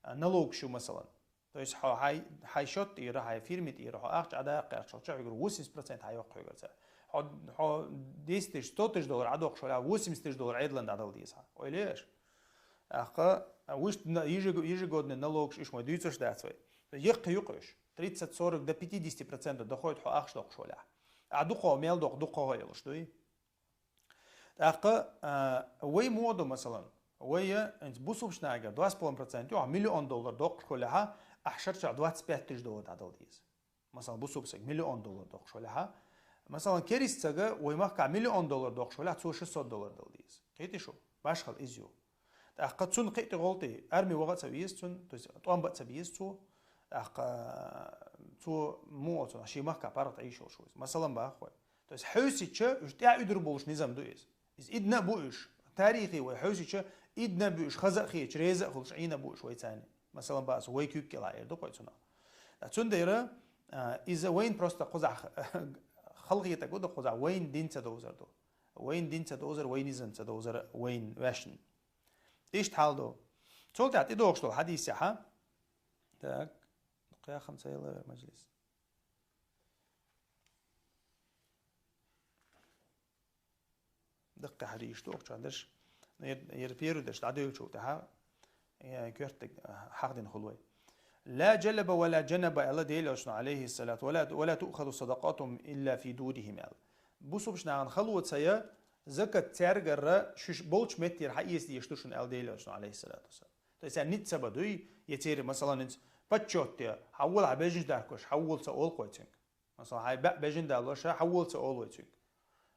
а, налог шу, масалан. То есть хьо хьай, хьай счёт тӀера, хьай фирме тӀера, хьо ахча Ӏадаккха гӀерташ хилча, хьуьгара восемьдесят процент хьайоккху хьуьгара цара. Хьо, хьо десять тысяч, сто тысяч доллар Ӏадоккхуш валахь, восемьдесят тысяч доллар Ӏедалан дӀадала деза хьа. Ойла еш? Ахка, вуьшта на- ежего- ежегодный налогаш иш ма дуьйцуш дац вай. Яккха юкъуш. Тридцать, сорок до пятидесяти процентов доходит хьо ахча доккхуш валахь. А дукхо мел доккху, дукхо хьо елуш дуй? ТӀаккха, а, вай муха ду, масалан, вай, э, бусулба нагара два с половиной процента, ю, миллион доллар доккхуш хьулехьа, ахь шарчохь двадцать пять тысяч доллар дӀадала деза. Масалан, бусулба саг миллион доллар доккхуш хьулехьа. Масалан, керист сага вай махка миллион доллар доккхуш хьулехьа, цо шестьсот доллар дала деза. Кхетий шу? Башхал из ю. ТӀаккха цунна кхиъ тӀе гӀолтӀе, арми ваха а ца веза цунна, то есть тӀом ба а ца беза цо, тӀаккха цо муха цунах ший махка паргӀат Ӏийшалуш ву иза. Масалан, бахахой. То есть хьовсича, уьш тӀаьхьа уьдур болуш низам ду иза. Иза идна а бу уьш. Тарихе вай хьовсича, идна а бу уьш, хаза а хеташ, реза а хуьлуш, Ӏийна а бу уьш вай царна. Масалан, бац, вай куьг кӀела эр ду кхой цунах. Ткъа цундела, а, иза вайн просто кхузахь халхетаг ду кхузахь, вайн дин ца довзар ду. Вайн дин ца довзар, вайн низам ца довзар, вайн ваьшна. Иштта хьал ду. Цул тӀаьхьа тӀедогӀуш долу хьадисехьа. Так, кхехам ца елла вер мажлис. Даккхий хьадисаш ду, охьа чохь дерш. Ну, ер, ер первый дерш дӀадевлчул тӀаьхьа, э, коьртаг, э, хьахдина хуьлу вай. «لا جلب ولا جنب», аьлла Делан Элчано, алейхиссалату, «ولا، ولا تؤخذ صدقاتهم إلا في دورهم», аьлла. Бусулба нахана хало ца я, закат цаьргара шуьш болчу меттера хьаэца дезаш ду шуна, аьлла Делан Элчано, алейхиссалату вассалам. То есть, цаьрна ницкъ ца бан дуй, я церан, масалан, инца почёт я, хьавола хьан бежнаш даркош, хьавола ца олу кхой цуьнга. Масала, хьайн баьӀ бежан далоша, хьан волу ца олу вай цуьнга.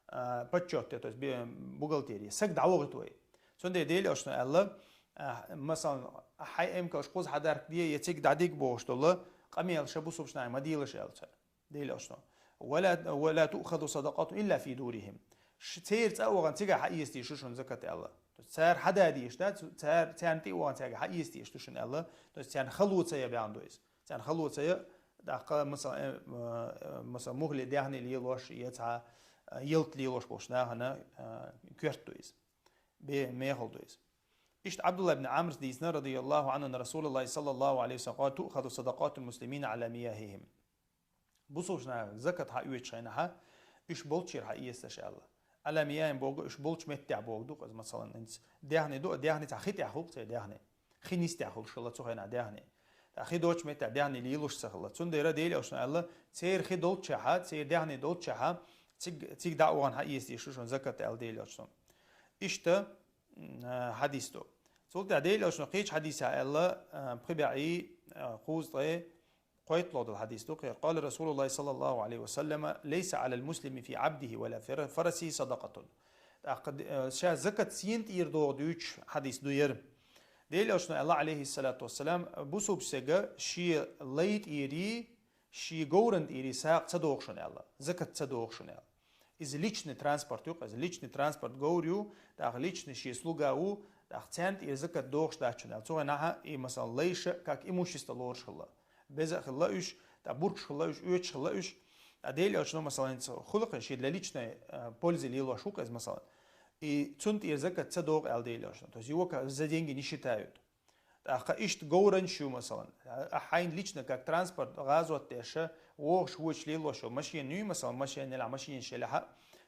А, почёт, то есть бе- бухгалтерия. Саг дӀавохуьйту вай. Цундела Делан Элчано аьлла, а, масалан, хьайн эмкалш кхуза хьадарк де, я цига дӀадиг бохуш долу, къамелаш бусулба нахе ма делаш аьлла цара. Делан Элчано. «ولا، ولا تؤخذ صدقاتهم إلا في دورهم». Ш- церан цӀа а вахана цигахь хьаэца дезаш ду шуна закат аьлла. То есть цара хьадан дезаш дац, цара, царна тӀе а вахана цаьрга хьаэца дезаш ду шуна аьлла. То есть царна хало ца я баьхна ду иза. Царна хало ца я, тӀаккха, масала, э, э, масала, мухӀле даьхни лелош, я цхьа, э, ялта лелош болчу нахана, э, коьрта ду иза. Бе- мехала ду иза. Иштта Абдулла ибн Амрс дийцина, радияллаху анху, анна Расулаллахи саллаллаху алейхи ва саллям, къала: «تؤخذ صدقات المسلمين على مياههم». Бусулба наха закат хьаоьцучу хенахьа, уьш болччера хьаэцаш аьлла. Аламияйн боху, уьш болчу меттехь боху ду, иза, масалан, хӀинца даьхни ду, а даьхни цхьа хи тӀехь хуьлу, церан даьхни. Хи нис тӀехь хуьлуш хилла цу хенахь даьхни. ТӀаккха хи доцучу меттехь даьхни лелош ца хилла. Цундела Делан Элчано аьлла, церан хи долччехьа, церан даьхни долччехьа, циг-, цига дӀа а вахана хьаэца дезаш ду шуна закат аьлла Делан Элчано. Иштта, м, а, хьадис ду. Цул тӀаьхьа Делан Элчано кхечу хьадисехь аьлла, а, пхи бӀе, а, кхузткъе, кхойтталгӀа долу хьадис ду кхера. Къала Расулуллахи саллаллаху алейхи ва саллама: «ليس على المسلم في عبده ولا فر- فرسه صدقة». ТӀаккха, э, ша закат сийна тӀера догӀу дуьйцуш хьадис ду яра. Делан Элчано аьлла, алейхиссалату вассалам, бусулба стага шен лай тӀерий, шен говран тӀерий сагӀа ца догӀу шуна аьлла, закат ца догӀу шуна аьлла. Иза личный транспорт ю, иза личный транспорт говр ю, тӀаккха личный шен слуга ву, тӀаккха царна тӀера закат догӀуш дац шуна аьлла. Цу хенахьа и, масалан, лайша, как имущество лоруш хилла. Беза а хилла уьш, тӀаккха буркаш хилла уьш, оьцуш хилла уьш. А Дела Элчано, масалан, ца хулакхе, ший для личной, э, пользы лелош ву-кх из, масалан. И цун тӀера закат ца догӀу аьлла Дела Элчано. То есть его ка-, за деньги не считают. ТӀаккха иштта говран шу, масалан, а хьайна лично как транспорт, гӀазот деш, вогӀуш-воьдуш лелош йола машен юй, масалан, машен елахь, машен шелахь,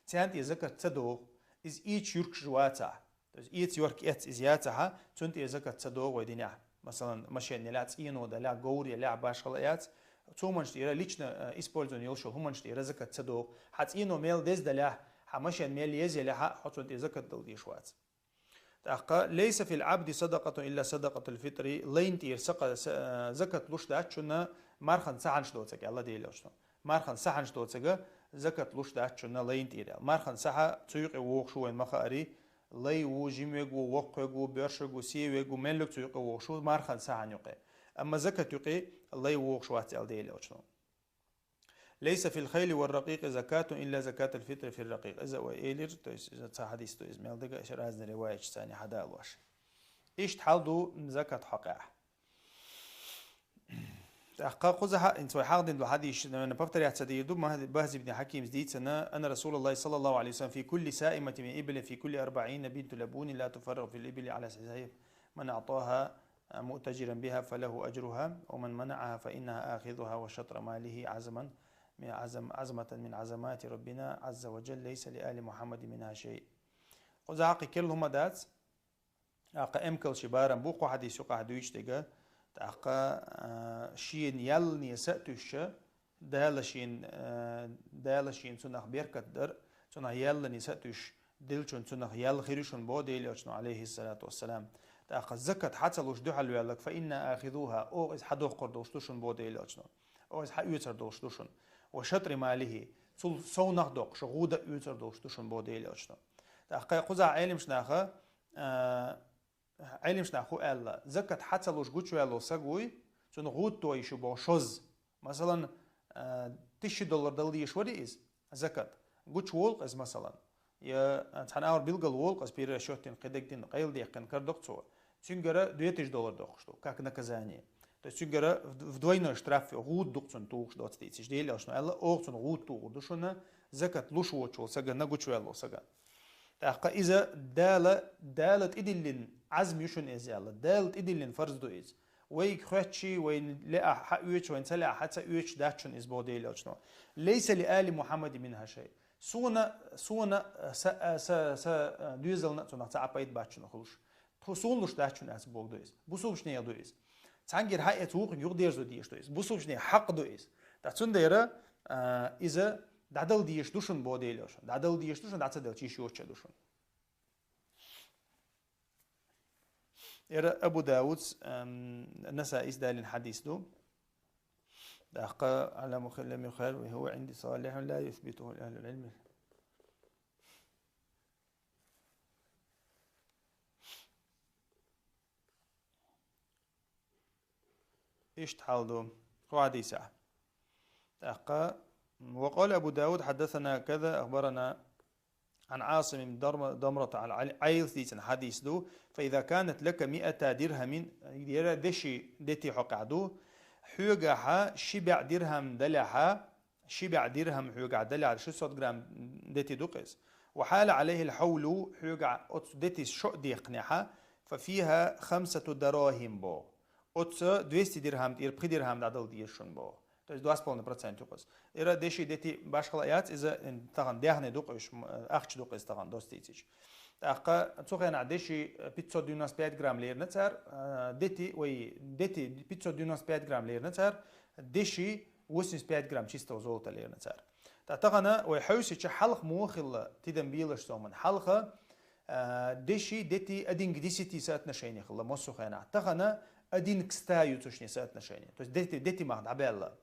царна тӀера закат ца догӀу. Из эца юркаш вацахь. То есть эца йорк эц из яцахь, цун тӀера закат ца догӀу вай динехь. Масалан, машен елахь, цӀено далахь, говр елахь, башхала яц. Цу хӀуманаш тӀера лично, э, использование йолуш йолу хӀуманаш тӀера закат ца догӀу. Хьан цӀено мел деза далахь, хьан машен мел еза елахь, хьо цунна тӀера закат дала дезаш вац. ТӀаккха: «ليس في العبد صدقة إلا صدقة الفطر», лайна тӀера сакъа-, са-, закат луш дац шуна мархан сахьанаш доцург, аьлла Дела Элчано. Мархан сахьанаш доцург закат луш дац шуна лайна тӀера аьлла. Мархан сахьа цу юкъе вогӀуш ву вайна ма хаара, лай ву, жима верг ву, воккха верг ву, боьрша верг ву, сиха верг ву, мел верг цу юкъе вогӀуш ву, мархан сахьан юкъе. Амма закат юкъе лай вогӀуш вац аьлла Дела Элчано. «ليس في الخيل والرقيق زكاة إلا زكاة الفطر في الرقيق». Иза вай элира, то есть иза цхьа хьадис ду, иза мел дага, аша разный риваяташ царна хьадалош. Иштта хьал ду закат хьокъехь. ТӀаккха кхузахь, инца вай хьахдина ду хьадис, наверное, повторяться дийр ду, Махди-, Бахзи ибн Хьакимс дийцина: «أن رسول الله صلى الله عليه وسلم في كل سائمة من إبل في كل أربعين بنت لبون لا تفرق في الإبل على سهيم، من أعطاها مؤتجرا بها فله أجرها، ومن منعها فإنها آخذها وشطر ماله عزما من عزم-، عزمة من عزمات ربنا عز وجل، ليس لآل محمد منها شيء». Кхузахь кхин керла хӀума дац, тӀаккха эмкалш барам бу кху хьадис юкъахь дуьйцуш дерг, тӀаккха, а, шена яьллане са а туьйсуш, Дала шен, э, Дала шен цунах беркат дар, цунах яьллане са а туьйсуш, деллачун цунах ял хир ю шуна боху Дела Элчано, алейхиссалату вассалам. ТӀаккха закат хьа ца луш дуьхьал ваьлларг, «فإنا آخذوها», оха иза хьа доккхур долуш ду шуна боху Дела Элчано. Оха иза хьа оьцур долуш ду шуна. «وشطر ماله», цул совнах доккхуш, гӀуда а оьцур долуш ду шуна боху Дела Элчано. ТӀаккха кхузахь Ӏеламаш наха, э, Ӏеламаш наха хӀун аьлла: закат хьа ца луш гучуваьлла саг вуй, цунна гӀуда тоьйш ю боху шозза. Масалан, а, тысяча доллар дала дезаш вари иза, закат. Гучуволу-кх иза, масалан. Я, а, цхьана агӀор билгал волу-кх иза, перерасчёт дина, кхидерг дина, къайладаьккхина карадо-кх цо. Цуьнгара две тысячи доллар доккхуш ду, как наказание. То есть цуьнгара в-, в двойной штраф, гӀуда ду-кх цунна тухуш доцу дийцича, Дела Элчано аьлла, оха цунна гӀуда тухур ду шуна, закат луш воцучу сагана, гучуваьлла сагана. ТӀаккха иза Дала, Дала тӀедиллина Ӏазм ю шуна иза аьлла. Дала тӀедиллина фарз ду иза. Вайга хоьттуш, вайна лаахь хьаоьцуш, вайна ца лаахь хьа ца оьцуш дац шуна иза боху Дела Элчано. «ليس لآل محمد منها شيء». Суна, суна, са, са, са доьзална а цунах цхьа а пайда бац шуна хуьлуш. Тхо суна луш дац шуна аьлла боху ду иза. Бусулбачу нехан ду иза. Цхьаьнгара хьаэца вукхунна юхадерзо дезаш ду иза. Бусулбачу нехан хьакъ ду иза. Ткъа цундела, а, иза дӀадала дезаш ду шуна боху Дела Элчано. ДӀадала дезаш ду шуна, дӀа ца делча йиш йоцуш ду шуна. Эра Абу Давудс, ам, Насаис далийна хьадис ду. ТӀаккха: «علم خير لم يخير وهو عندي صالح لا يثبته أهل العلم». Иштта хьал ду кху хьадисехь. ТӀаккха: «وقال أبو داود حدثنا كذا أخبرنا عن عاصم بن درم-، ضمرة عن علي», Ӏайлас дийцина хьадис ду: «فإذا كانت لك مائتا درهم», яра деши дети хьокъехь ду, хьоьгахьа ши бӀе дирхам далехьа, ши бӀе дирхам хьоьгахь далехь, шестьсот грамм дети ду-кх иза. «وحال عليه الحول», хьоьгахь оцу детис шо а деккхинехьа, «ففيها خمسة دراهم» боху. Оцу двести дирхам тӀера пхи дирхам дӀадала деза шуна боху. То есть два с половиной процента ю-кх иза. Эра деши дети башхала яц, иза, м, тахана дехне ду-кх уьш, м, ахча ду-кх иза тахана доцу дийцича. ТӀаккха цу хенахь деши, э, пятьсот девяносто пять грамм лерина цара, э, дети, ой, дети пятьсот девяносто пять грамм лерина цара, деши восемьдесят пять грамм чистого золота лерина цара. Ткъа тахана вай хьовсича, хьалха муха хилла тидам белаш соман. Хьалха, а, деши, дети один к десяти соотношение хилла массо а хенахь. Тахана один к ста ю цу шине соотношение. То есть дети, дети мах дӀабаьлла.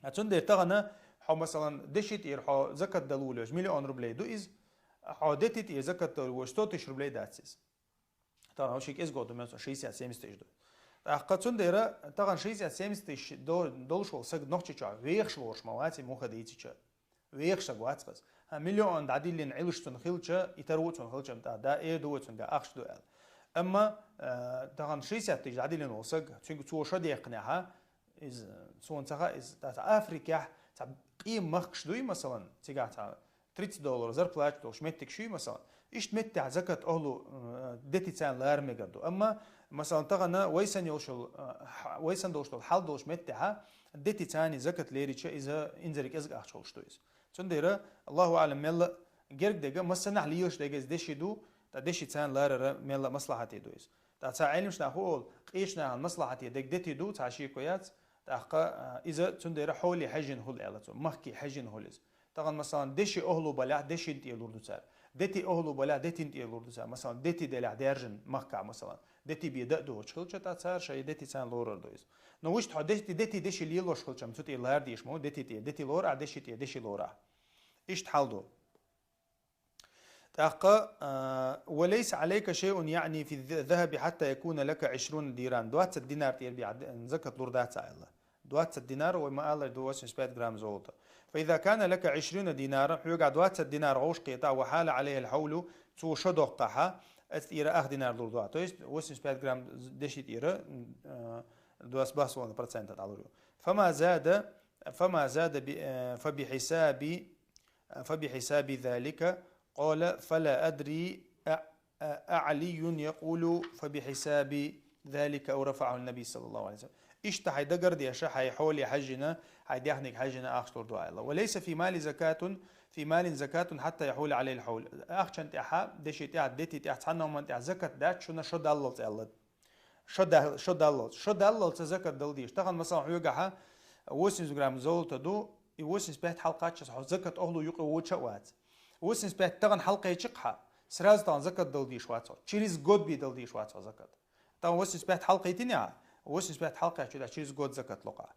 А цундела тахана хьо, масалан, деши тӀера хьо закат дала волуш, миллион рублей ду иза, хьо дети тӀера закат дала волуш, сто тысяч рублей дац иза. Тахана ши кӀезиг ду, мел шестьдесят-семьдесят тысяч ду. ТӀаккха цундела тахана шестьдесят-семьдесят тысяч до-, долуш волу саг Нохчийчохь вехаш лоруш ма вац, и муха дийцича. Вехаш саг вац-кх иза. ХӀа, миллион дӀадиллина Ӏилуш цунна хилча, и тара ву цунна хилча, тӀаккха да, эр ду вай цуьнга, ахча ду аьлла. Амма, э, тахана шестьдесят тысяч дӀадиллина волу саг, цуьнга цо шо деккхинехьа, иза, суна ца хаьа, иза, тӀаккха Африкехь цхьа И махкаш дуй, масалан, цигахь цхьа тридцать доллар зарплата долуш меттигаш юй, масалан. Иштта меттехь закат охьалу, э, дети царна лара мегар ду. Амма, масалан, тахана вай санна йолуш йолу, э, хьа-, вай санна долуш долу хьал долуш меттехьа, дети царна закат лерича иза инзаре кӀезиг ахча хуьлуш ду иза. Цундела, Аллаху аълам, мелла герга дега, массанахь лелаш дега иза деши ду, ткъа деши царна ларара мелла маслахьате ду иза. ТӀаккха цхьа Ӏелимаш нах хӀу олу, къечу нахана маслахьате дега дети ду, цхьа шеко яц, тӀаккха, а, иза цундела хьоле хьаьжжина хуьлу аьлла цо, махке хьаьжжина хуьлу иза. Тахана, масалан, деши охьалу балехь, дешин тӀе лур ду цара. Дети охьалу балехь, детин тӀе лур ду цара. Масалан, дети делехь даьржина махкахь, масалан. Дети бен дан а дохучу хилча, тӀаккха цара шайн дети царна лорар ду иза. Но вуьшта хьо дети, дети деши лелош хилча, цу тӀе лара дийш ма ву, дети тӀе дети лорахь, деши тӀе деши лорахь. Иштта хьал ду. ТӀаккха, а, «وليس عليك شيء يعني في الذهب حتى يكون لك عشرون دينارا». Двадцать динар тӀера бен закат лур дац аьлла. Двадцать динар, вай ма-аллара, ду восемьдесят пять грамм золото. «فإذا كان لك عشرون دينارا», хьоьгахь двадцать динар гӀовш кхетахь, «وحال عليه الحول», цо шо доккхахьа, эцу тӀера ах динар лур ду. То есть восемьдесят пять грамм деши тӀера, м, а, два с половиной процента дӀалур ю. «فما زاد، فما زاد ب-، а, فبحساب فبحساب ذلك قال: فلا أدري أ-، أ-، أعلي يقول فبحساب ذلك أو رفعه النبي صلى الله عليه وسلم. Иштта хьайн дагар а деша, хьайн хьоле хьаьжжина, хьайн даьхниг хьаьжжина ахча лур ду аьлла. «وليس في مال زكاة، في مال زكاة حتى يحول عليه الحول». Ахчан тӀехьа, деши тӀехьа, дети тӀехьа, цхьанна хӀуманна тӀехьа закат дац шуна шо даллалц аьлла. Шо да-, шо даллалц. Шо даллалц закат дала дийш. Тахана, масалан, хьоьгахьа восемьдесят грамм золото ду, и восемьдесят пять хьалкхаччалц хьо закат охьалу юкъа воча а вац. Восемьдесят пять тахана хьалкхечи-кх хьа, сразу тахана закат дала дийш вац хьо. Через год бен дала дийш вац хьо закат. Тахана восемьдесят пять хьалкхийтинехьа, восемьдесят пять хьалкхечу, да, через год закат локха.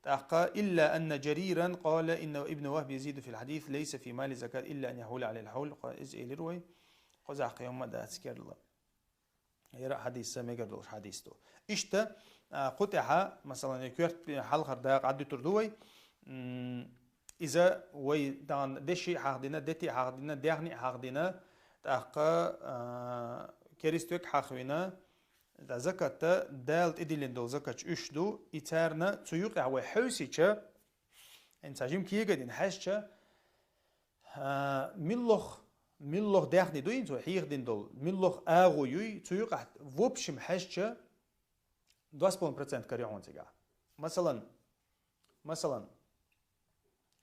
ТӀаккха: «إلا أن جريرا قال إن ابن وهب يزيد في الحديث: ليس في مال زكاة إلا أن يحول عليه الحول». Кхо-, иза элира вай. Кхузахь кхин хӀумма дац керла. Яра хьадис, мегар долуш хьадис ду. Иштта, а, кху тӀехьа, масалан, и коьрта хьалхара дакъа Ӏаддуьтур ду вай. М, иза вай дан деши а хьахдина, дети а хьахдина, даьхни а хьахдина, тӀаккха, а, керист век хьахвина, да, закатта, Дала тӀедиллина долу закатча уьш ду, и царна цу юкъехь вай хьевсича, хӀинца жим кега дина хьаьжча, а, миллох, миллох даьхни ду хӀинца вай хьехадина долу, миллох агӀо юй, цу юкъахь, в общем, хьаьжча, два с половиной процента каре хьуна цигахь. Масалан, масалан,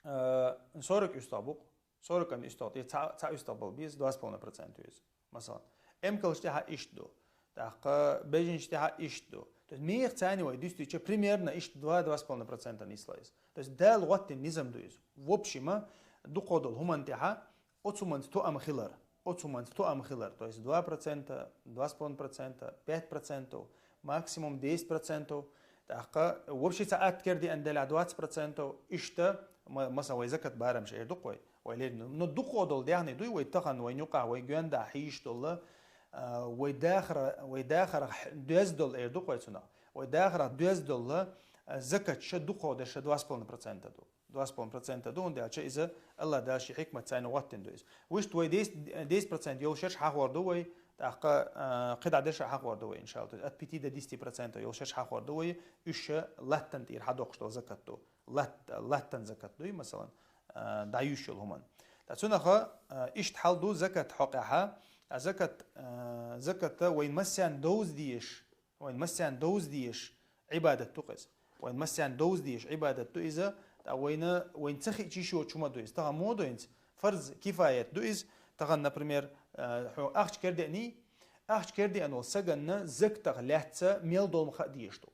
а, сорок уьстагӀ бу-кх, сорок уьстагӀ, тӀе цхьа, цхьа уьстагӀ бала беза, два с половиной процента ю иза. Масалан, эмкалш тӀехьа иштта ду, тӀаккха бежанаш тӀехьа иштта ду. То есть мех царни вай дуьстича, примерно иштта два, два с половиной процента нисло иза. То есть Дала гӀоттина низам ду иза. В общем, дукхо долу хӀуман тӀехьа оцу хӀуманца тоам хилар. Оцу хӀуманца тоам хилар. То есть два процента, два с половиной процента, пять процентов, максимум десять процентов. ТӀаккха вообще цхьа атта кер деана делахь двадцать процентов. Иштта, ма-, масалан, вай закат барамаш эр ду-кх вай. Вай лерина. Но дукхо долу даьхни дуй вай тахана, вайн юкъахь, вай гоьнда хьийш долла, а, вай дахара, вай дахарах доьзна долла эр ду-кх вай цунах. Вай дахарах доьзна долла, а, закат ша дукхо дерша два с половиной процента ду. Два с половиной процента ду, хӀунда аьлча иза Аллах Дала ши хьикмат цайна гӀоттина ду иза. Вуьшта вай десять, десять процент йолу шерш хьахор ду вай, тӀаккха, а, кхидӀа дерша хьахор ду вай, иншалла. То есть от пяти до десяти процентов йолу шерш хьахор ду вай, уьш ша латтан тӀера хьадоккхуш долу закат ду. Латт-, латтан закат дуй, масалан, а, дӀаюьйш йолу хӀуман. Ткъа цунаха, а, иштта хьал ду закат хьокъехьа. А закат, а, закатта вайн массарна довза дезаш, вайн массарна довза дезаш Ӏибадат ду-кх иза. Вайн массарна довза дезаш Ӏибадат ду иза, ткъа вайна, вайн ца хиъча йиш йоцу хӀума ду иза. Тахана мо ду хӀинца? Фарз кифаят ду иза. Тахана, например, а, хьо ахча кер деаний, ахча кер деана волу саганна закатах лаьцна мел долу хӀума дезаш ду.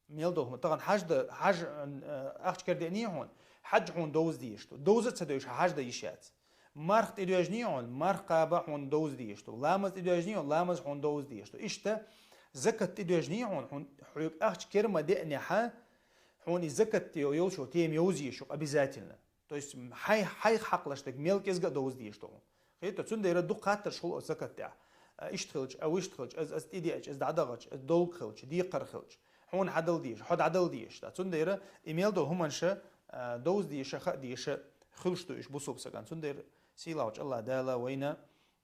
Мел долу хӀума. Тахана хьаж дан, хьаж, а, ахча кер деаний хьуна, хьаж хьуна довза дезаш ду. Довза а ца девзаш, хьаж дан йиш яц. Марха тӀедоьжний хьуна, марха кхаба хьуна довза дезаш ду. Ламаз тӀедоьжний хьуна, ламаз хьуна довза дезаш ду. Иштта закат тӀедоьжний хьуна, хьуна, хьоьга ахча кер ма деанехьа, хьуна и закат йо-, йолчо тема йовза езаш ю обязательно. То есть хьай-, хьайх хьакхалаш дерг мел кӀезга а довза дезаш ду хьуна. Хета, цундела дукха хаттарш хуьлу оцу закат тӀехь. А, иштта хилча, а, вуьшта хилча, аз, аз тӀедеача, аз дӀадахача, аз долг хилча, декхар хилча, хьуна хьадала дезаш, хьо дӀадала дезаш. Ткъа цундела и мел долу хӀуманаш, а, довза дезаш, хаа дезаш хуьлуш ду уьш бусулба сагана. Цундела сийлахьчу Аллах Дала вайна,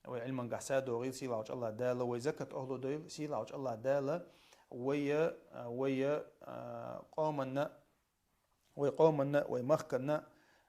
вай Ӏилман гахь са догӀийла, сийлахьчу Аллах Дала вай закат охьалу дойла, сийлахьчу Аллах Дала вай, а, вай, а, къоманна, вай къоманна, вай махканна,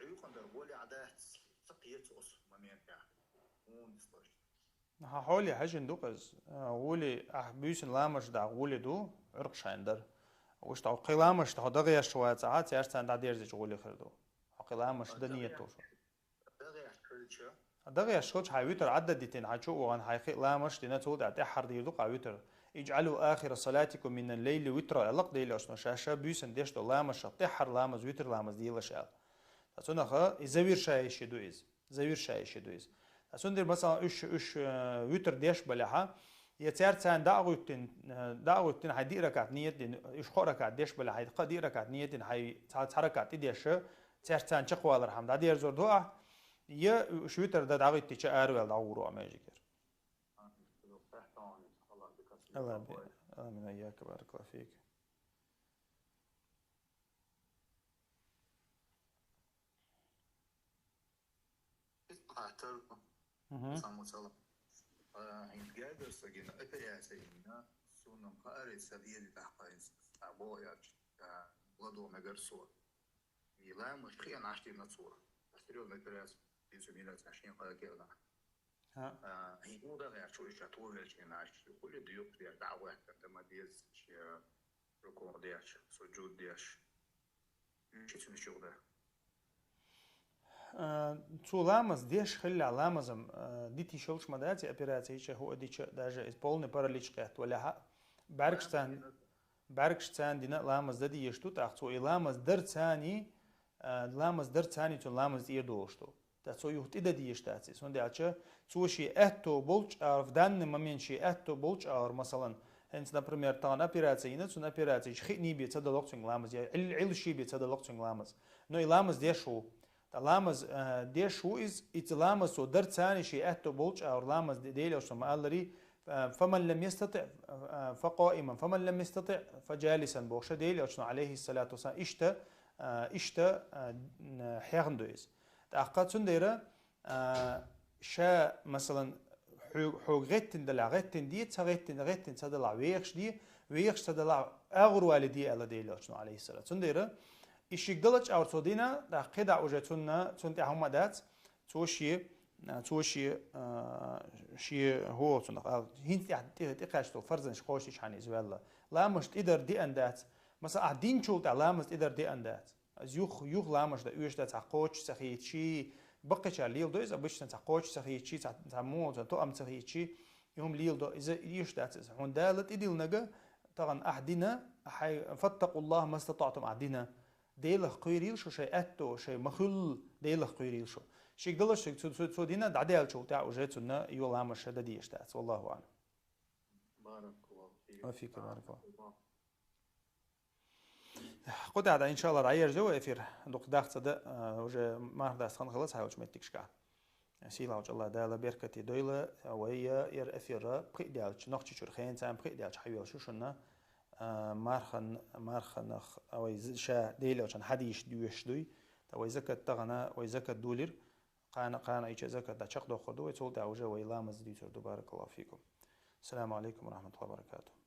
Ӏуйкъандар гӀоле а дац, ца кхета оцу моментехь. Хьуна дислуш. Хьан хьоле хьажин ду-кх иза. ГӀоле, ахь буьйсанна ламазаш дӀа гӀоле ду, Ӏуьркъаш хьайна дара. Уьш тӀаккха кхин ламазаш хьо дагӀеш вацахь, цаьрца царна дӀадерзича гӀоле хир ду. Хьо кхин ламазаш дан нийят долуш. ДагӀеш хилча. ДагӀеш хилча хьайн вуьтар Ӏадда дитина, хьайн чу а вахана, хьайн кхин ламазаш дина, цул тӀаьхьа тӀаьххьара дийр ду-кх вуьтар. «Иджъалу ахира салатикум минал лайли витра», аьлла-кх Делан Элчано, ша-ша буьйсанна деш долу ламазашах тӀаьххьара ламаз, вуьтар ламаз делаш аьлла. Ткъа цунах и завершающий ду иза. Завершающий ду иза. Ткъа цундела, масала, уьш, уьш, э, вуьтар деш балехьа, я цаьрца царна дӀа а гӀуьттина, э, дӀа а гӀуьттина, хьайн диъ ракат нийят дина, уьш кхоъ ракат деш балехьа, хьайн кхоъ диъ ракат нийят дина, хьайн цхьа, цхьа ракат тӀедеш, цаьрца царна чекхвалархьама дӀадерзор ду ахь, я уьш вуьтар дан дӀагӀуьттича араваьлла дӀагӀур ву а межигера. Аллах бе-, амин, айяка, баракаллаху фик. Хаттар. Мгм. Самуцала. ХӀинца гергарсагина операция йина, суна кхаарий ца деза тӀаккха хӀинца, а, боху аьлча, а, ладогӀа мегар со. И ламазаш кхиъна Ӏаш дина цо. Серьёзная операция, дийцу мина ца шен кхайкхина. А, хӀинца дагӀа аьлча, уьш а товелча Ӏаш, хули дуьйху деш, дӀа а гӀоьттина, ма деза, рукуъ деш, сужуд деш. Уьш цуьнан чугӀда. А, цо ламаз деш хилла, ламазам, а, дита йиш йолуш ма дац, и операция йича, хӀуъа дича, даже иза полный паралич кхетта валехьа, бӀаьргаш царна, бӀаьргаш царна дина ламаз дан дезаш ду, тӀаккха цо и ламаз дар царний, а, ламаз дар царний цуьнан ламаз тӀера долуш ду. Ткъа цо юха тӀе дан дезаш дац иза, хӀунда аьлча цо шен аьтто болчу агӀор, в данный момент шен аьтто болчу агӀор, масалан, хӀинца, например, тахана операция йина, цуьнан операци йича хиъний бен ца далокх цуьнга ламаз, я Ӏил-, Ӏилший бен ца далокх цуьнга ламаз. Но и ламаз деш ву. Ткъа ламаз, а, деш ву иза, и ца ламаз цо дар царний шен аьтто болчу агӀор ламаз де-, Делан Элчано ма-алларий, а, «Фаман лам ястатиъ, а, факъаиман, фаман лам ястатиъ, фаджалисан», бохуш Делан Элчано, алейхиссалату вассалам, иштта, а, иштта, а, н-, хьехна ду иза. ТӀаккха цундела, а, ша, масалан, Хьо-, хьога гӀеттина далахь, гӀеттина де, ца гӀеттина, гӀеттина ца далахь, вехаш де, вехаш ца далахь, агӀор вале де, аьлла Даьла Элчано, Ӏалайхиссалам. Цундела, и шийга далача агӀор цо дина, тӀаккха кхидӀа уже цунна, цунна тӀехь хӀума дац, цо ший, цо ший, а, ший хӀо цунах, а, хӀинца тӀехь-, тӀе-, тӀекхаьча дола фарзанаш кхочийтача хьана из ваьлла. Ламаз тӀедар деана дац. Масала, ахь динчул тӀехь ламаз тӀедар деана дац. Из юха, юха ламаз дан оьшуш дац, цхьа кхочуш ца хийтача, баккхийчар леладо из, обычно цхьа кхочуш ца хийтача, цхьа, цхьа мо, цхьа тоам ца хийтача, и хӀума леладо, из оьшуш дац из. Хьона Дала тӀедиллинарг, тахан ахь дина, хьай, فاتقوا الله ما استطعتم ахь дина. Делах кхерийла шу, шоай аьтто, шоай ма хуьлла, Делах кхерийла шу. Шийга далаш, цо, цо, цо дина, дӀадаьллачул тӀехь уже цунна юха ламаз дан дезаш дац. والله أعلم. بارك الله فيك. وفيك بارك الله. Кху тӀехь дӀа, иншаллахӀ, дӀаерзайо вай эфир. Дукха даха ца да, а, уже марха даста хан хилац хьайолчу меттигашкахь. Сийлахьчу АллахӀ Дала беркате дойла, вай я ер эфир пхиъ даьлча, Нохчийчуьра хенан цхьаьна пхиъ даьлча хьайоьллуш ю шуна, а, мархан-, марханах, а, вай з-, ша Даьла Элчан хьадисаш доьшуш дуй. ТӀа вай закат тахана, вай закат долийра. Кхана, кхана айча закат дӀа чекхдоккхур ду вай, цул тӀехь уже вай ламаз дуьйцур ду. بارك الله فيكم. السلام عليكم ورحمة الله وبركاته.